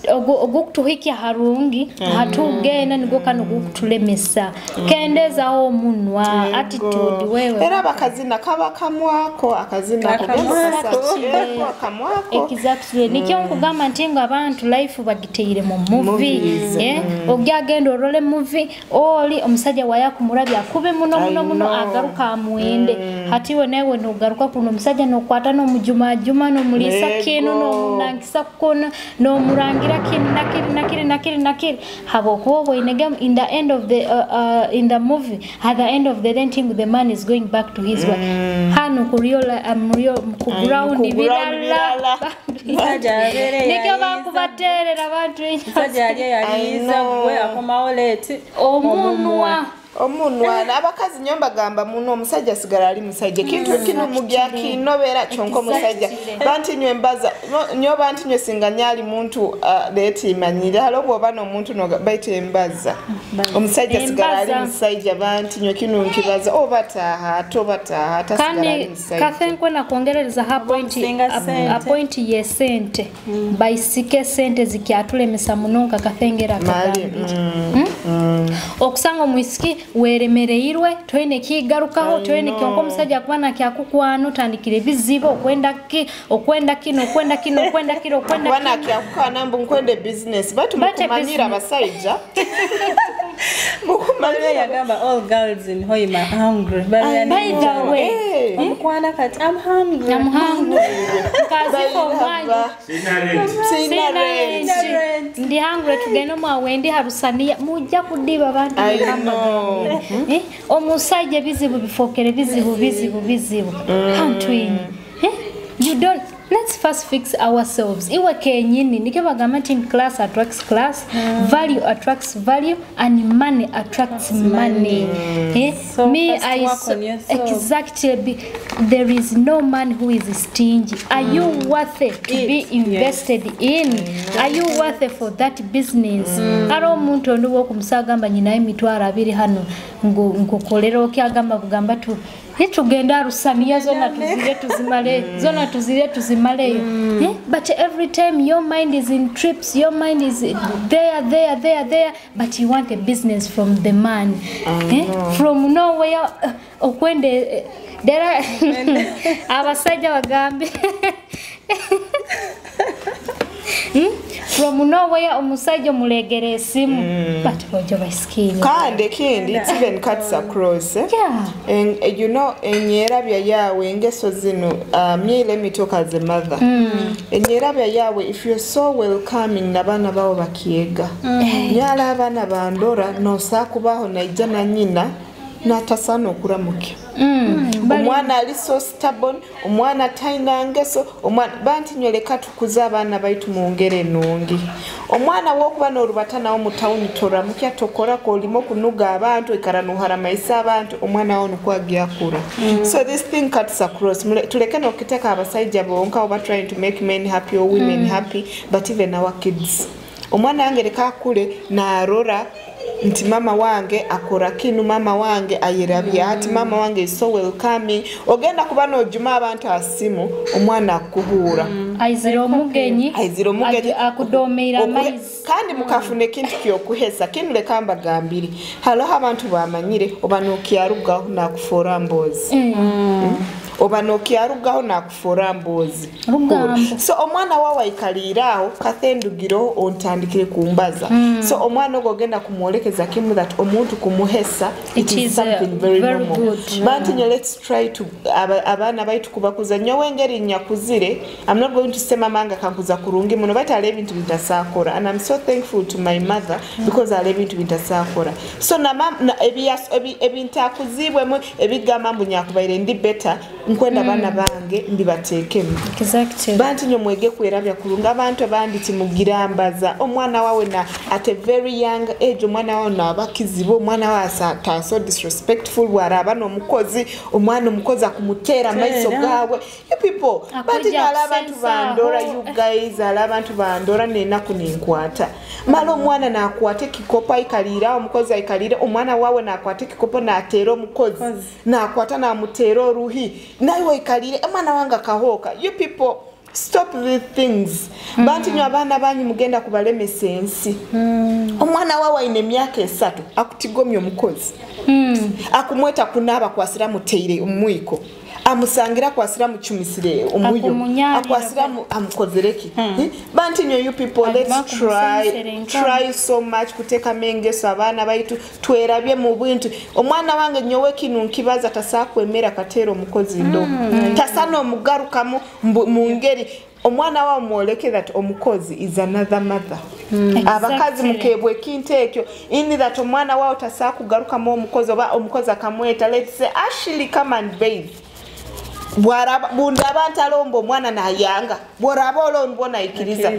ogu-, ogukutuhikya harungi, hatugenda nigwo kanu gukutulemesa. Kendezaho omunwa, attitude wewe. Era bakazina kaba kamwako, akazina ako. Akamwako. Ego, akamwako. Exactly. Nikyo nkugamba nti ngu abantu life bagiteire mu movie. Movies, eh? Ogya genda orole movie, oli omusaija wayakumurabya kubi muno, muno, muno, agaruka amwende. Hati iwe nawe nogaruka kuno omusaija nokwata nomujumajuma, nomuliisa kinu, nomunangisa kunu, nomurangira kinu, nakiri, nakiri, nakiri, nakiri. Habwokuba obu oinege in the end of the, uh, uh, in the movie, at the end of the day, nti ngu the man is going back to his wife. Hanu kuryola, um, ryo-, ku ground birala. Omusaija abeere nikyo yayiza. Bakubaterera abantu. Omusaija yali yayiza, gwe akomaho late. Omunwa. Omunwa, n'abakazi nyowe mbagamba muno, omusaija asigara ali musaija. Ekintu kinu mugya kinobera, kyonka omusaija. Exactly. Bantu inywe mbaza, no, nyowe bantu inywe singa nyali muntu, ah, leti imanyire. Hali obu oba n'omuntu noga-, baitu embaza. Omusaija asigara ali musaija, bantu inywe kinu nkibaza. Oba taha, toba taha, tasigara ali musaija. Kandi Kathe nkwenda kwongerereza ha point, ha point y'esente. Baisiki esente zikyatulemesa muno nka Kathengera akagambire. Okusanga omwisiki weremereirwe, toine kigarukaho, toine kyonka omusaija akuba nakyakukwana, otandikire ebizibu, okwenda ki, okwenda kinu, okwenda kinu, okwenda kiri, okwenda kinu. Kuba nakyakukwana mbu nkwenda business. Baitu mukumanyira abasaija. Mukumanyira. Yagamba all girls in Hoima hungry. By the way, omukwana kati, I'm hungry. I'm hungry. Nkazika omwanya. Sina rent. Sina rent. Ndi hungry, tugende mwa Wendy ha Rusaniya. Mujja kudiba abantu. I know. Eh? Omusaija ebizibu bifokere bizibu, bizibu, bizibu. Hantwini. Eh? You don't, let's first fix ourselves. Iwe kenyini, nikyo bagamba nti class attracts class, value attracts value, and money attracts money. Eh? So me, first I work so, on yourself. Exactly. There is no man who is stingy. Are you worthy to be invested in? Are you worthy for that business? Haroho omuntu ondi w'okumusa agamba nyinayo emitwaro abiri hanu, ngu, nkukolera oki, agamba bugamba tu, eh, tugende ha Rusaniya, zona tuzire tuzimale, zona tuzire tuzimaleyo. Eh? But every time your mind is in trips, your mind is there, there, there, there, but you want a business from the man. Eh? From nowhere, eh, okwende, eh, dera, abasaija bagambe. Hmm? From nowhere, omusaija omulegera esimu. But bojo baisikire. Kandi ekindi, it even cuts across, eh? Yeah. And, eh, you know, enyerabya yawe, engeso zinu, uh, me, let me talk as a mother. Enyerabya yawe, if you're so welcoming, n'abaana bawe bakyega. Nyala abaana bandora, nosa kubaho naija na nyina, natasaana okuramukya. Omwana ali so stubborn, omwana taina ngeso, omwana, bantu inywe leka tukuze abaana baitu mu ngeri enungi. Omwana wokuba norubata nawe omu town, toramukya, tokora, kolimo kunuga abantu, ikara noharamaisa abantu, omwana wawe nukwo agyakura. So this thing cuts across. Mule-, tuleke nokiteka abasaija bonka oba trying to make men happy or women happy, but even our kids. Omwana wange leka akule narora nti mama wange akora kinu, mama wange ayerabya ati, mama wange is so welcoming. Ogenda kuba nojuma abantu ha simu, omwana akuhura. Aizire omugenyi, aizire omugenyi, agi-, akudomeire okuhe-, amaizi. Kandi mukafuna ekintu kyokuhesa, kinu leka mbagambire. Haroho abantu bamanyire, oba nokyarugaho nakufoora mboozi. Mm. Oba nokyarugaho nakufoora mboozi. Rugambo. So, omwana wawe aikaliire aho, kate ndugireho ontandikire kumbaza. So, omwana ogu ogenda kumwolekeza kimu that omuntu kumuhesa, it is something very normal. Bantu nyo, let's try to, aba-, abaana baitu kubakuza. Nyowe engeri nyakuzire, I'm not going to say mama wange akankuza kurungi muno, but hali ebintu bintasakora. And I'm so thankful to my mother because hali ebintu bintasakora. So, na mam-, na, ebiyas-, ebi-, ebintakuzibwemu, ebigamba mbu nyakubaire ndi better, nkwenda abaana bange mbibateekemu. Exactly. Bantu nyo mwege kwerabya kurungi. Abantu abandi timugirambaza. Omwana wawe na, at a very young age, omwana wawe naba kizibu, omwana wawe asa-, ta so disrespectful, bwaraba n'omukozi, omwana omukozi akumuteera amaiso gawe. You people, bantu nyo hali abantu bandora, you guys, hali abantu bandora, n'enaku ninkwata. Mara omwana nakwata ekikopo aikaliire aho, omukozi aikaliire, omwana wawe nakwata ekikopo nateera omukozi. Nakwata namuteera oruhi. Naiwe oikaliire, omwana wange akahooka. You people, stop these things. Bantu nyo abaana banyu mugenda kubalemesa ensi. Omwana wawe aine emyaka esatu, akutigomya omukozi. Akumweta kunaaba, akwasire amuteire omwiko. Amusangira, akwasire amucumisire omwiyo. Akwasire amu-, amukozere ki? Eh? Bantu nyo, you people, let's try, try so much kutekamu engeso abaana baitu. Twerabye mu bintu. Omwana wange nyowe kinu nkibaza, tasakwemera kateera omukozi ndo. Tasa nomugarukamu mbu-, mu ngeri. Omwana wawe mwoleke that omukozi is another mother. Abakazi mukebwa ekintu ekyo. In that omwana wawe tasakugarukamu omukozi, oba omukozi akamweta, let's say, "Ashley, come and bathe." Bwaraba, bundaba ntalomba omwana nayanga. Bworaba olo nubwo naikiriza.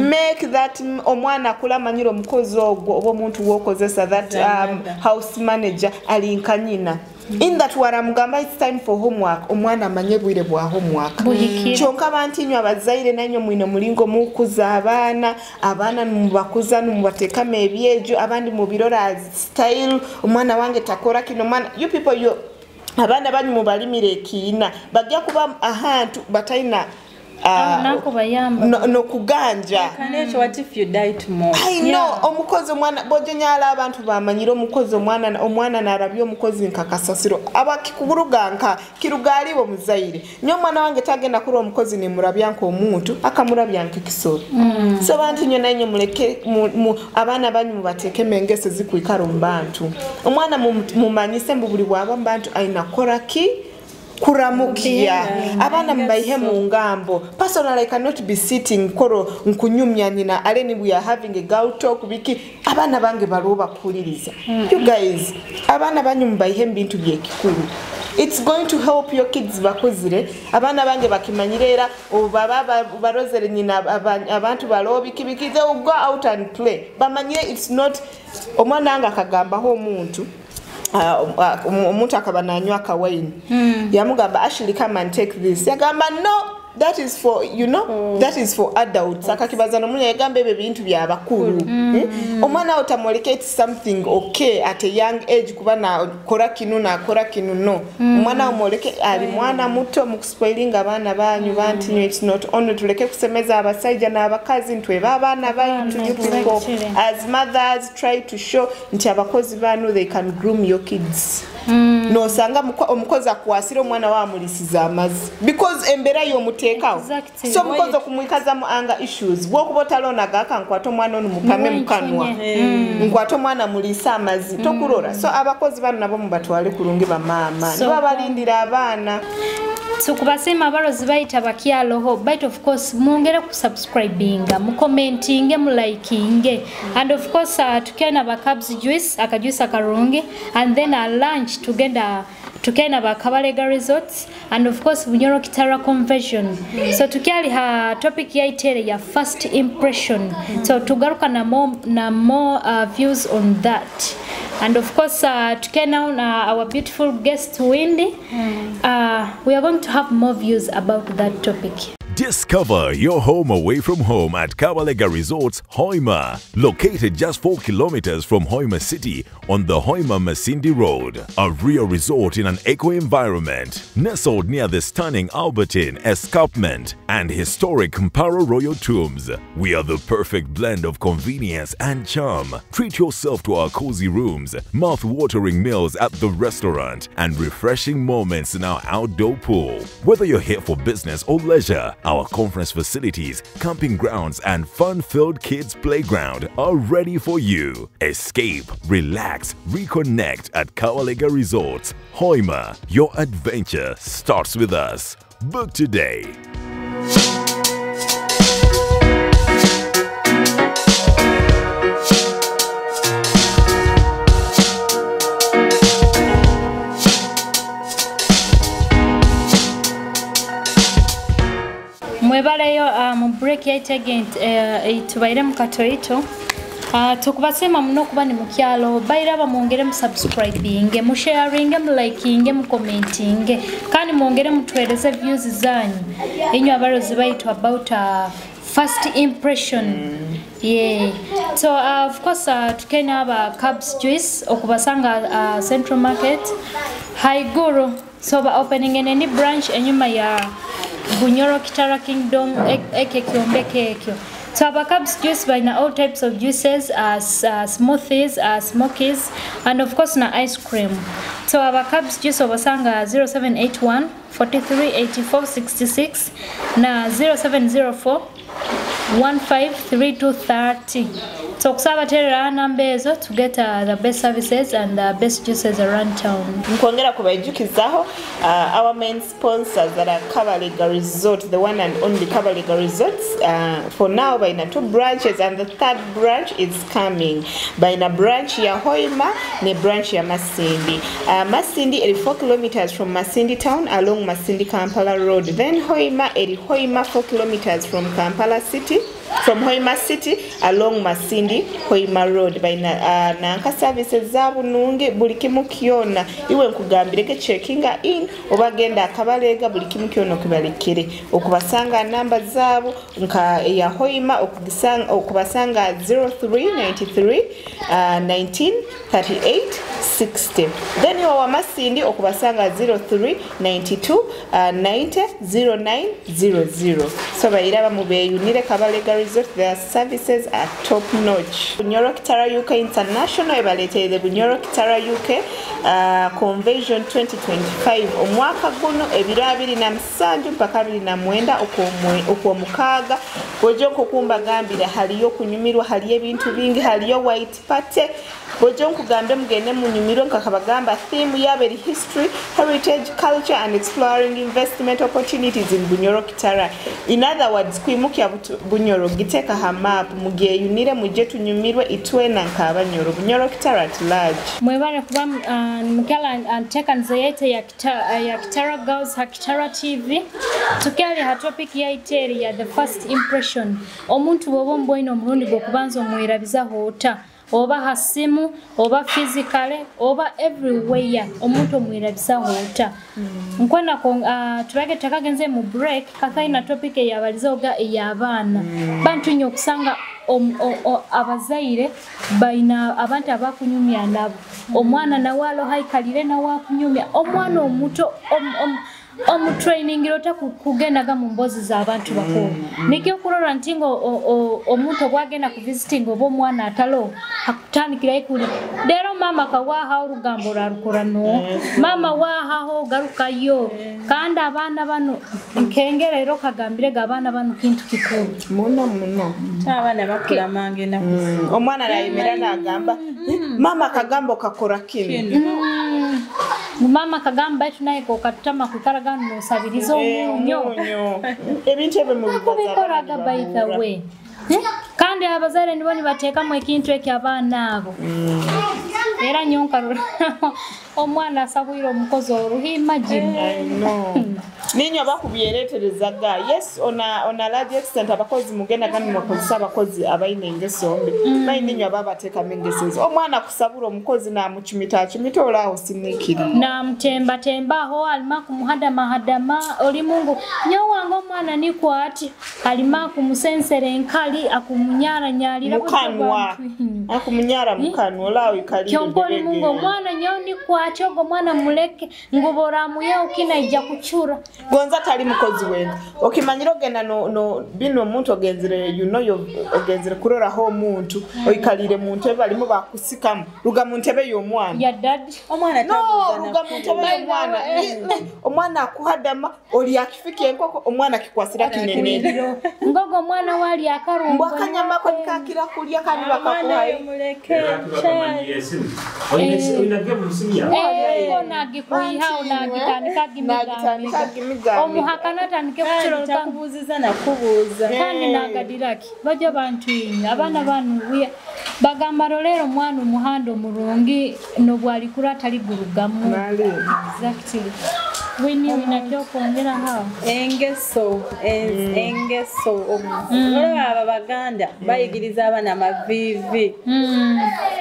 Make that m-, omwana akule amanyire omukozi ogwo, oba omuntu wokozesa, that, um, house manager, ali nka nyina. In that waramugamba, "It's time for homework," omwana amanye obwire bwa homework. Kyonka bantu inywe abazaire, nainywe mwine omulingo mukuza abaana, abaana numubakuza, numubatekamu ebyejo, abandi mubirora as style, "Omwana wange takora kinu, omwana," you people, you Abaana banyu mubalimire ekiina, bagya kuba ahantu bataina, ah, no-, nokuganja. Kandi ekyo, what if you die tomorrow? I know, omukozi omwana, bojo nyala abantu bamanyire omukozi omwana, omwana narabya omukozi nka kasasiro. Aba kikuruga nka, kiruga aliwe omuzaire. Nyowe omwana wange tagenda kurora omukozi nimurabya nk'omuntu, akamurabya nk'ekisoro. So bantu nyo nainywe muleke, mu, mu, abaana banyu mubatekemu engeso ezikwikara omu bantu. Omwana mu-, mumanyise mbu buli bwaba omu bantu aina kukora ki? Kuramukya. Abaana mubaihe mu ngambo. Personally, I cannot be sitting koro nkunyumya nyina, aleni we are having a girl talk, biki. Abaana bange baroho bakuhuliriza. You guys, abaana banyu mubaihe mu bintu by'ekikuru. It's going to help your kids bakuzire. Abaana bange bakimanyire era, obu baba ba-, barozere nyina aba-, abantu baroho biki biki, they will go out and play. Bamanyire it's not, omwana wange akagambaho omuntu, ah, om-, ah, om-, omuntu akaba nanywa akawayini. Yamugamba, "Ashley, come and take this." Yagamba, "No, that is for, you know, that is for adults." Akakibaza n'omunya, yagamba, "Ebyo bintu bya bakuru." Eh? Omwana we otamwoleka it's something okay at a young age kuba nakora kinu, nakora kinu, no. Omwana we omwoleke ali mwana muto, mukuspoilinga abaana banyu, bantu nyo, it's not only, tuleke kusemeza abasaija n'abakazi, nitweba abaana baitu, you people. As mothers, try to show nti abakozi banu, they can groom your kids. Nosanga muko-, omukozi akwasire omwana we amulisize amazi. Because embera y'omuteekaho. So omukozi okumwikazamu anger issues. Bwokuba otalonaga, "Kankwata omwana onu mupame mu kanwa. Nkwata omwana muliise amazi." Tokurora. So abakozi banu nabo mubatwale kurungi bamaama. Nibo abalindira abaana. So kubasiima abarozi baitu abakyaloho. But of course, mwongere kusubscribinga, mukomentinge, mulikinge. And of course, uh, tukyaina ba Cubs juice, akajuice akarungi. And then our lunch, tugenda Tukaina ba Kabalega Resorts and of course Bunyoro Kitara Conversion. So tukyali ha topic yaitu eri ya first impression. So tugaruka na more, na more uh, views on that. And of course uh, tukaina uh, our beautiful guest Windy. Uh, we are going to have more views about that topic. Discover your home away from home at Kabalega Resorts, Hoima. Located just four kilometers from Hoima City on the Hoima Masindi Road, a real resort in an eco environment, nestled near the stunning Albertine Escarpment and historic Mparo Royal Tombs. We are the perfect blend of convenience and charm. Treat yourself to our cozy rooms, mouth-watering meals at the restaurant, and refreshing moments in our outdoor pool. Whether you're here for business or leisure, our conference facilities, camping grounds, and fun-filled kids' playground are ready for you. Escape, relax, reconnect at Kawalega Resorts. Hoima, your adventure starts with us. Book today. Mwebaleyo, ah, mu break yaitu egi, eh, eitubairemu katoito. Ah, tukubasiima muno kuba nimukyalo. Bairaba mwongeremu subscribinge, musharinge, mulikinge, mukomentinge. Kandi mwongere mutuhereze views zanyu. Inywe abarozi baitu about, ah, first impression. Yeah. So, ah, of course, ah, tukaina aba Cubs Juice okubasanga, ah, Central Market. Haiguru. So ba opening ene ni branch enyuma ya Bunyoro Kitara Kingdom, e-, eki ekyombeko ekyo. So aba Cubs Juice baina all types of juices, uh, s-, uh, smoothies, uh, smokies, and of course na ice cream. So aba Cubs Juice obasanga zero seven eight one, forty-three, eighty-four, sixty-six na zero seven zero four, one five three two thirty. So kusaba terera namba ezo to get, uh, the best services and the best juices around town. Nkwongera kubaijukizaho, uh, our main sponsors are Kabalega Resort, the one and only Kabalega Resorts. Uh, for now, baina two branches and the third branch is coming. Baina branch ya Hoima ne branch ya Masindi. Uh, Masindi eri four kilometers from Masindi town along Masindi Kampala Road. Then Hoima eri Hoima four kilometers from Kampala city, from Hoima city along Masindi Hoima Road. Baina, uh, nanka services zabu nungi, buli kimu kyona. Iwe nkugambire ke checkinga in, oba genda Kabalega, buli kimu kyona okibalekere. Okubasanga namba zabu, nka eya Hoima okugisanga, okubasanga zero three nine three, uh, nineteen thirty-eight sixty. Then owa Masindi okubasanga zero three nine two, uh, ninety zero nine zero zero. So bairaba mubeyunire Kabalega Resort, their services are top notch. Bunyoro Kitara U K International ebaleteire Bunyoro Kitara U K, uh, Convention twenty twenty-five. Omwaka gunu ebiro abiri na musanju mpaka abiri na mwenda okwomwe-, okwomukaaga. Bwojo nk'oku mbagambire, haliyo okunyumirwa, haliyo ebintu bingi, haliyo white party. Bwojo nkugambire mugende munyumirwe, nkakabagamba theme yabo eri history, heritage, culture and exploring investment opportunities in Bunyoro Kitara. In other words, kwimukya Butu-, Bunyoro, giteeka ha map, mugyeyunire, muje tunyumirwe itwena nk'Abanyoro. Bunyoro Kitara at large. Mwebale kuba, ah, mukyala, ah, nteekaniza yaitu eya Kita-, eya Kitara Girls ha Kitara T V. Tukyali ha topic yaitu eri ya the first impression. Omuntu bwoba omuboine omurundi gw'okubanza omwerabizaho ota? Oba ha simu, oba physically, oba everywhere. Omuntu omwerabizaho ota? Nkwenda ko, ah, tubage tutakagenze mu break, Kathaina topic eyabalizoga ey'abaana. Bantu nyo kusanga om-, o-, o-, abazaire baina abantu abakunyumya nabo. Omwana nawe aloho aikalire nawe akunyumya. Omwana omuto, om-, om-, omutrainingire ota ku-, kugendaga mu mboozi z'abantu bakuru? Nikyo kurora nti ngo, o-, o-, omuntu obwagenda kuvisitinga oba omwana ataloho, akutandikirayo kuli. Lero maama kawaha orugambo orarukora no. Maama wahaho ogarukayo. Kandi abaana banu, nkengera era okagambirege abaana banu kintu kikuru. Muno, muno. Abaana bakura mangu enaku zinu. Omwana nayemera nagamba, "Maama akagamba okakora kinu." Kinu. Maama akagamba, baitu naye kokatutama kwikara ganu nosabiriza omunyo. Omunyo. Ebintu ebi mubibaza. Kubikoraga, by the way. Eh? Kandi abazaire nibo nibateekamu ekintu eki abaana abo. Era nyowe nkarora omwana asabwire omukozi oruhi, imagine. I know. Ninywe abakubyereterezaga. Yes, on a, on a large extent, abakozi mugenda kandi mubakozesa abakozi abaine engeso mbi. Baitu ninywe ababatekamu engeso ezo. Omwana kusabura omukozi namucumita, acumita, oli aho sinikiri. Namutembatemba aho, alima kumuhadamahadama, oli mungu. Nyowe wange omwana nikwo ati, alima kumusensera enkali, akumunyaranyarira. Mukanwa. Akumunyara mukanwa, oli aho ikali. Kyonka oli mungu, omwana nyowe nikwo ati, ogo mwana muleke. Ngu boramuyeho kinaija kucura. Gonza tali mukozi wenka. Okimanyire ogenda no, no, binu omuntu ogenzire, you know, yo-, ogenzire kuroraho omuntu, oikaliire mu ntebe balimu bakusikamu. Ruga mu ntebe y'omwana. Ya daddy. Omwana No, tabuuza ruga mu ntebe y'omwana. By the way. Eh, eh, omwana akuhadama, oli akifika enkoko, omwana kikwasira kinene. Ngogo omwana wali akarungo. Mbu akanyama ko nikakira kulya kandi bakakuhayo. Era tubakamanyire esimu. Oyine esi-, oyine game mu simu yawe? Eh, ko nagikwiha, nagitandika gimigambo. Nagitandika gimigambo. Omuhakana atandike kucurora. Ntakubuuziza na kubuuza. Kandi nagadira ki? Baja bantu inywe, abaana banu, we, bagamba, "Lorera omwana omuhanda omurungi, n'obu alikura ataligurugamu." Mali. Exactly. Winnie, oyine kyokwongeraho? Engeso, en-, engeso. Obu-, nolaba aba Baganda, bayigiriza abaana amaviivi.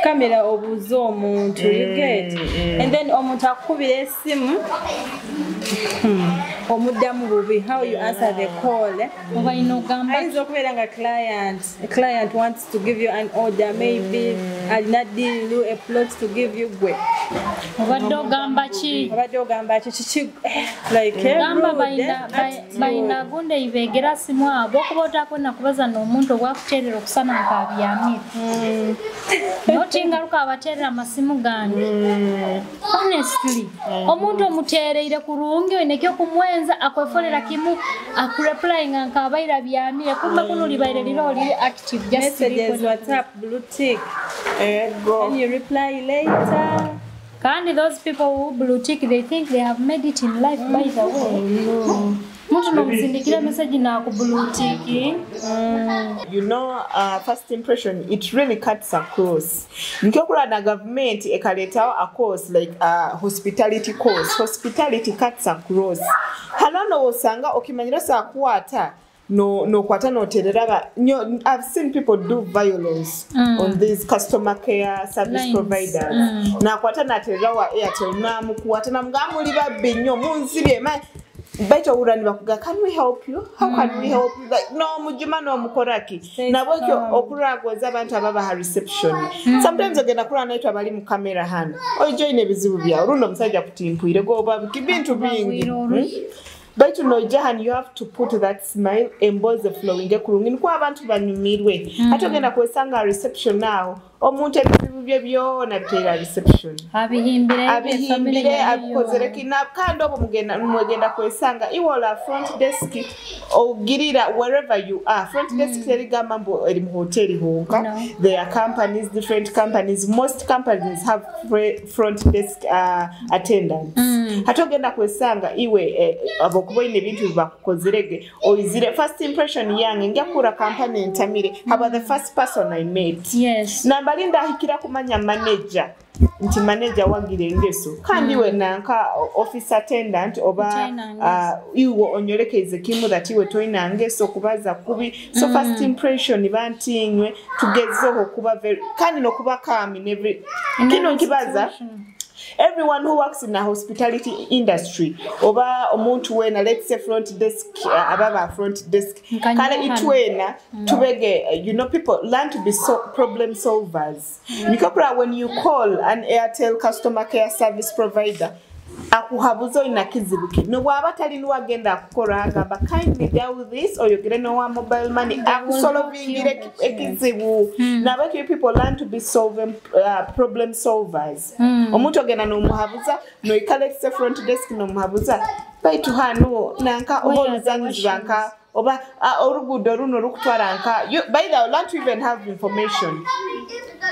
Kamera obuuze omuntu, you get? And then omuntu akukubira esimu, omuddamu bubi, how you answer the call, eh? Oba ino ogamba Ayinza okubeera nga client, a client wants to give you an order, maybe alina deal, a plot to give you gwe. Obadde ogamba ki? Obadde ogamba ki? Kiki, like, eh, Gamba rude, baina, eh, bai-, attitude. Baina gundi eibegera simu abo, kuba otakwenda kubaza n'omuntu obwakuterera okusana nkabyamire. Noti ngaruka abaterera amasimu gandi. Honestly, omuntu omutereire kurungi, oine kyokumwenza, akwefolera kimu, akureplyinga nkabaire abyamire. Kumbe kunu libaire liro liri active, just Messages, WhatsApp, blue tick. Ego. And you reply later. Kandi those people who blue tick, they think they have made it in life, by the way. Muntu nomusindikira message naku blue tick. You know, uh, first impression, it really cuts across. Nikyo kurora na gavumenti ekaletaho a course, like, uh, hospitality course. Hospitality cuts across. Hanu no osanga okimanyira sa kwata, no, nokwata noterera ba, nyo, I've seen people do violence on these customer care service providers. Nakwata naterera wa Airtel, namukwata, namugamba, "Muli babbi nnyo, munzibye, ma-, baitu ohurra nibakuga, 'Can we help you? How can we help you?'" Like, no, mujuma no mukoraki. Nabo kyo okurra agonza abantu ababa ha reception. Sometimes ogenda kurora naitwe abali mu camera hanu. Oija oine ebizibu byawe. Rundi omusajja akutimpwire, goba biki, bintu bingi. Baitu noija hanu, you have to put that smile, emboozi eflowinge kurungi. Nukwo abantu banyumirwe. Hati ogenda kwesanga ha reception aho, omuntu ebizibu bye byona bitaire ha reception. Abihimbire, abikozere ki? Na, kandi obu mugenda, mwegenda kwesanga, iwe oli ha front desk, ogirira wherever you are. Front desk terigamba mbu eri mu hoteri honka. No. There are companies, different companies. Most companies have fre-, front desk, uh, attendants. Hati ogenda kwesanga iwe, eh, habwokuba oine ebintu ebi bakukozerege, oizire, first impression yange, ngya kurora company entamire, haba the first person I met. Yes. Nambali ndahikira kumanya manager, nti manager wagira engeso. Kandi iwe nanka office attendant oba, ah, iwe onyolekeize kimu that iwe toina ngeso, kubaza kubi. So first impression, bantu inywe, tugezeho kuba very, kandi nokuba calm in every, kinu nkibaza, everyone who works in a hospitality industry, oba omuntu wena, let's say front desk, uh, ababa front desk, kale itwena, tubege, uh, you know, people learn to be so, problem solvers. Nikyo kurora when you call an Airtel customer care service provider, akuhabuza oina kizibu ki. Nobwaba atali nuwe agenda akukora, agamba, "Kindly dial this," oyogere n'owa mobile money, akusolvingire eki-, ekizibu. Nabwekyo you people learn to be solving, uh, problem solvers. Omuntu ogenda nomuhabuza, noikara ekise front desk nomuhabuza. Baitu hanu, nanka, oba oluzanyiziba nka, oba, ah, oruguudo runu rukutwara nka, you, by the way, learn to even have information.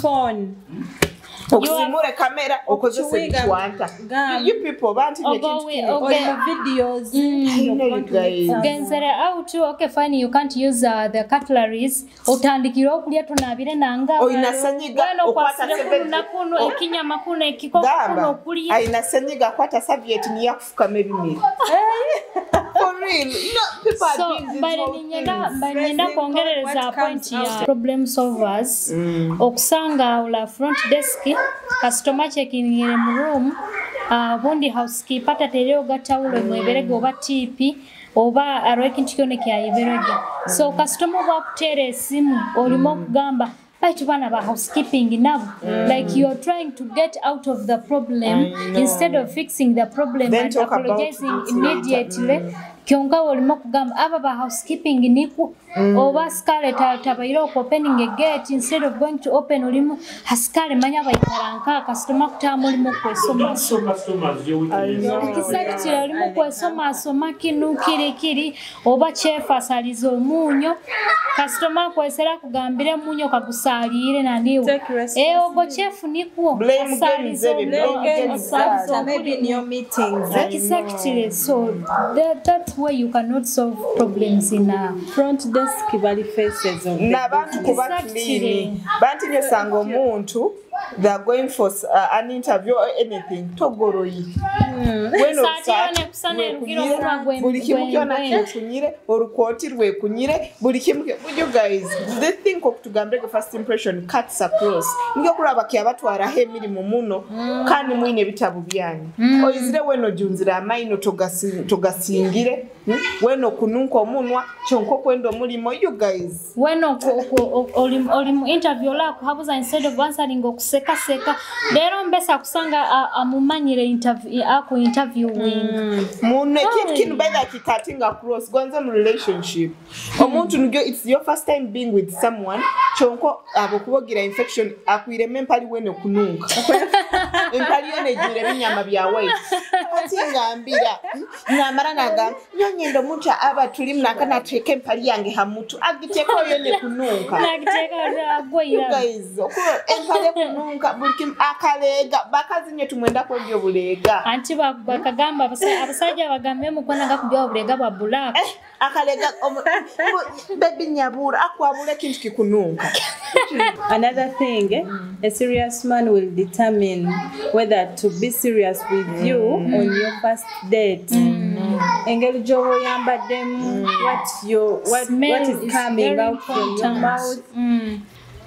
phone. Okusimura kamera, okozesa ebicwanta. You people, bantu, ogo we, ogo. Oli mu videos. I know you guys. Ogenzere out, okay, fine, you can't use, uh, the cutleries. Otandikire okulya, tunabire nanga. Oina senyiga, wena okwata okwasire kunu na kunu, ekinyama kunu, ekikoko kunu okulya. Aina senyiga, akwata serviette, niyo akufukama ebimere. For real. No, people are doing these whole things. So, mbali ninyenda, mbali ninyenda kwongerereza point ya problem solvers. Okusanga ula front desk, customer checking mu room, ah, obundi housekeeper tatereho gatawulo emweberege oba tiipi, oba aroho ekintu kyona ekyayeberege. So, customer obu akuteera esimu, olimu okugamba, baitu bana ba housekeeping nabo. Like, you're trying to get out of the problem instead of fixing the problem and apologizing immediately. Kyonka olimu okugamba, aba ba housekeeping nikwo. Oba asikale ta-, tabaireho ku opening a gate, instead of going to open, olimu, asikale manya baikara nka customer kutahamu, olimu kwesoma. Kisakitire, olimu kwesoma, asoma kinu, kiri, kiri, oba chef asalize omunyo. Customer akwesera akugambire omunyo kagusaliire na niwe. Eh, ogo chef nikwo. Asalize omunyo, asalize omunyo. Maybe in your meetings. Exactly. So that, that way you cannot solve problems in a front desk bali faces of the n'abantu kuba clean. Bantu nyo sanga omuntu, they are going for, uh, an interview or anything. Togoroyi. Wena orusaati rwekunyire, buli kimu kyona kyekunyire, orukooti rwekunyire, buli kimu kye-, you guys, they think okutugambira first impression cuts across. Nikyo kuraba kyabatwaraho emirimo muno, kandi mwine ebitabu byanyu. Oizire wena ojunzire amaino, togasi-, togasingire. Hmm? Wena okununka omunwa, kyonka okwenda omulimo, you guys. Wena oku-, oku-, o-, oli, oli mu interview, ola akuhabuza, instead of answering okusekaseka. Leero mbese akusanga a-, amumanyire interview, aku interviewing. Muno, ekintu kinu by the way kikatinga cross, gonza mu relationship. Omuntu nugyo, it's your first time being with someone, kyonka habwokuba ogira infection, akwiremu empali wena okununka. Empali yona ejwire ebinyama bya white. Kati ngambira, hmm? Namara nagamba, nyowe nyenda omuntu aba tuli nanka natweka empali yange ha mutu, agitekaho yona ekununka. Nagiteka, agwa ira. You guys, okuba empali ekununka, buli kimu, akaleega, bakazi nyo tumwenda kwegya obuleega. Anti ba-, bakagamba, abasa-, abasajja bagambemu kwenda kugya obuleega bwa black. Eh, akaleega, omu-, bu-, baby nyabura, akwabura ekintu kikununka. Another thing, eh, a serious man will determine whether to be serious with you on your first date. Engeri gy'oba oyambaddemu, what you, what, what is coming out from your mouth.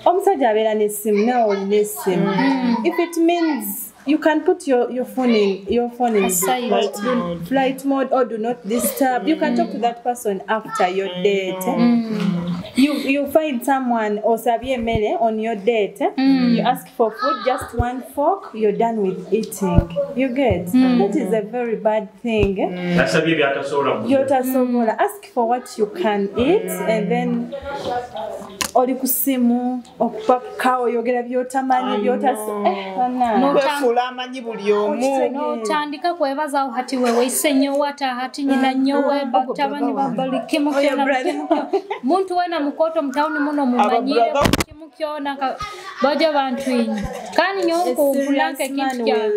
Omusajja abeera n'essimu, naawe oli n'essimu. If it means you can put your, your phone in, your phone in flight mode or do not disturb. You can talk to that person after your date. You, you find someone osabye emmere on your date. You ask for food, just one fork, you're done with eating. You get? That is a very bad thing. Asabye byatasobola kulya. Byotasobola. Ask for what you can eat, and then oli ku simu, okupapuka, oyogera byotamanyi, byotas-, eh, bana. Kwefuula amanyi buli omu. Notandika kwebazaho hati wewe, ise nyowe, ata hati nyina nyowe, batabani ba buli kimu kyona, buli kimu kyona. Muntu wena mukooto mu town muno mumanyire, buli kimu kyona, ka-, baja bantu inyi. Kandi nyowe nkubulanka ekintu kya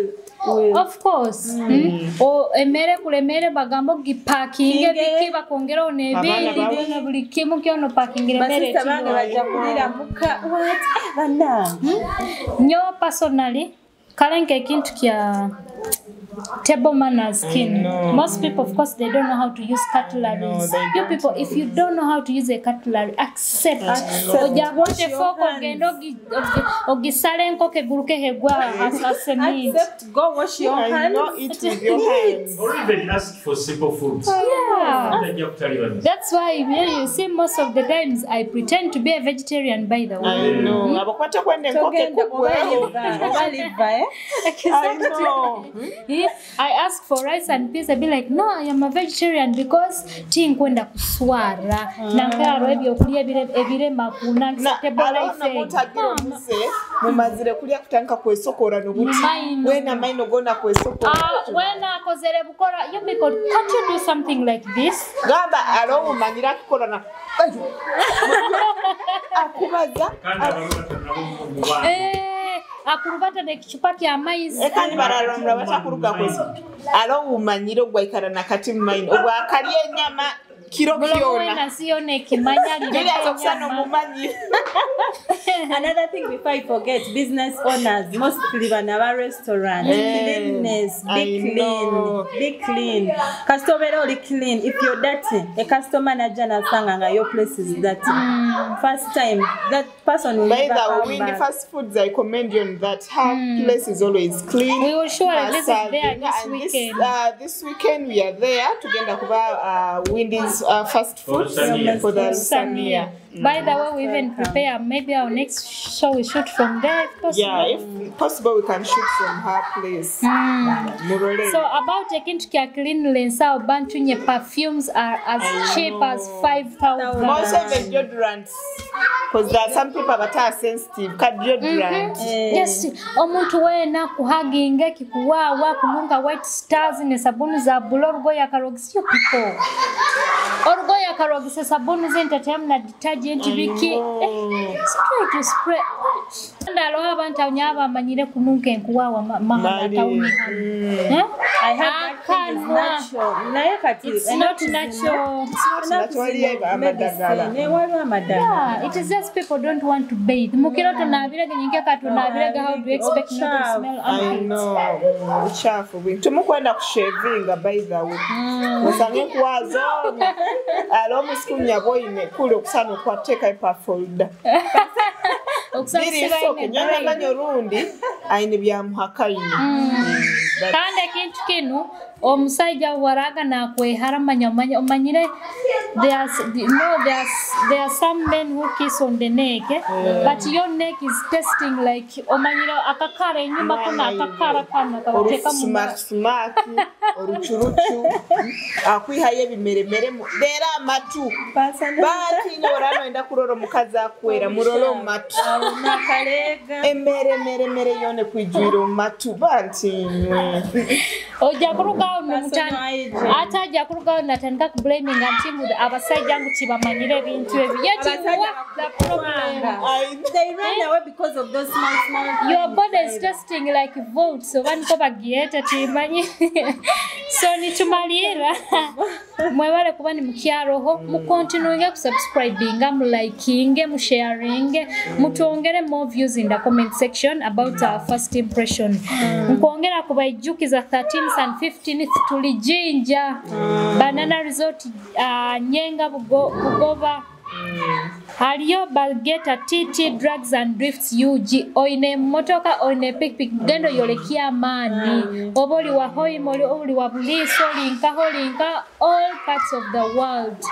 Of course. Mm. O, emere kulemere bagamba ogipakinge biki, bakongeraho n'ebindi, byona buli kimu kyona opakingire emere. Basista bange baija kulira muka. What? Eh, bana. Hmm? Nyowe personally, kale nk'ekintu kya table manners kinu. Most people, of course, they don't know how to use cutleries. You people, if you don't know how to use a cutlery, accept. Accept. Oja kwata efooko, ogende ogi-, ogi-, ogisale enkoko eguruke hegwa as, as a meat. Accept, go wash your hands. Or even ask for simple foods. Yeah. That's why, yeah, you see, most of the times I pretend to be a vegetarian, by the way. I know. Abakwata kwenda enkoko ekugweho. Oba liva, eh? I know. Eh, I ask for rice and peas, I be like, "No, I am a vegetarian because tinkwenda kuswara." Nanka haroho ebyokulya ebire-, ebirema kunangisa table life egi. Mumazire kulya kutandika kwesokora n'obuti. Wena amaino gona kwesokora. Ah, wena akozere bukora, you people, can't you do something like this? Gamba, haroho omanyire akikora na, akubaza. Eh, Akurubata n'ekicupa ky'amaizi. Eh, kandi bararora batakuruga kuzi. Alo umanyire ogwaikara na kati mu maino. Ogwakalya enyama kiro kyona. Mulomo wena si yona ekimanya, alire Julius okusana enyama. Omumanyire. Another thing before I forget, business owners, mostly bana ba restaurant, eh, cleanness, be I clean, know. Be clean. Kasita obeera oli clean, if you're dirty, a customer najja nasanga nga your place is dirty. Mm. First time, that person will never come back. By the way, Windy Fast Foods, I commend you on that. Her place is always clean. We will surely visit there this weekend. This weekend we are there. Tugenda kuba, uh, Windy's, uh, Fast Foods for the Lusaniya. By the way, we even prepare maybe our next show we shoot from there if possible. Yeah, if possible, we can shoot from her place. Mm. Murole. So about ekintu kya cleanliness, aho bantu nye perfumes are as cheap as five thousand. Most of the deodorants, 'cause there are some people that are sensitive, ka deodorant. Yes, omuntu wena kuhaginga ekikuwawa, kununka White Stars ne sabuni za blue, orugoye akarogisa, you people. Orugoye akarogisa sabuni zintatemu na detergent biki. Eh, spray to spray. Kandi haroho abantu abo nyowe abamanyire kununka enkuwawa ma-, mahano ha tauni hanu. Eh? I heard that thing is natural. Naye kati, it's not natural. It's not natural, medicine. Eh, waliwo amadagala. Yeah, it is just people don't want to bathe. Mukiro tunabirege, nyenkya ka tunabirege, how do you expect not to smell armpits? I know. Mm, buchafu bwingi. Tumukwenda kushevinga, by the way. Osange enkuwawa zona. Alo musikunya boine, kuli okusana okwateka epa folder. Biri isoke, nyowe namanya orundi, aine byamuhakaine. Mm. Kandi ekintu kinu, omusaija obu araga nakwehara, manya, manya, omanyire, there are s-, the, no, there are s-, there are some men who kiss on the neck, eh? But your neck is tasting like, omanyire, akakara enyuma kunu, akakara kanu, akabatekamu. Orusumakisumaki. Orucurucu, akwihayo ebimeremere mu, leero amatu. Bantu inywe, ora noyenda kurora omukazi akwera, murole omu matu. Emeremere, mere yona ekwijwire omu matu, bantu inywe. Ojja kuruga aho nomutan-, ate ajja kuruga aho natandika kublaminga nti ngu abasaija ngu tibamanyire ebintu ebi. Yet you are the problem. They run away because of those small, small things. Your body is tasting like vaults, oba niko bagiyeta, timanyi. So, nitumaliira. Mwebale kuba nimukyaroho. Mukontinunge kusubscribinga, mulikinge, musharinge, mutwongere more views in the comment section about our first impression. Nkwongera kubaijukiza thirteenth and fifteenth tuli Jinja. Banana Resort, ah, Nyenga, Bugo-, Bugoba. Haliyo bageta T T Drugs and Drifts U G. Oine emotoka, oine pikipiki, genda oyolekye amaani. Oba oli wa Hoima, oli, oli wa Buliisa, oli nkaha, oli nkaha, all parts of the world.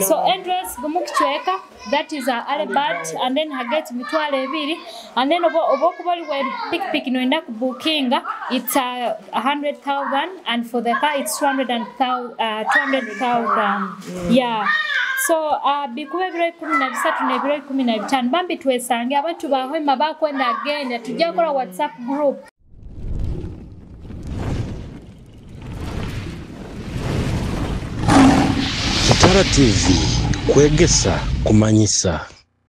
So, address gumu kicweka, that is, uh, Albert, and then ha gate mitwaro ebiri, and then obo-, obu okuba oli wa pikipiki noyenda kubukinga, it's, uh, a hundred thousand, and for the car it's two hundred and thou-, uh, two hundred thousand. Yeah. So, uh, bikuba ebiro ikumi na bisatu n'ebiro ikumi na bitaano. Bambi twesange, abantu ba Hoima bakwenda agenda. Tujja kukora WhatsApp group. Kitara T V, kwegesa, kumanyisa.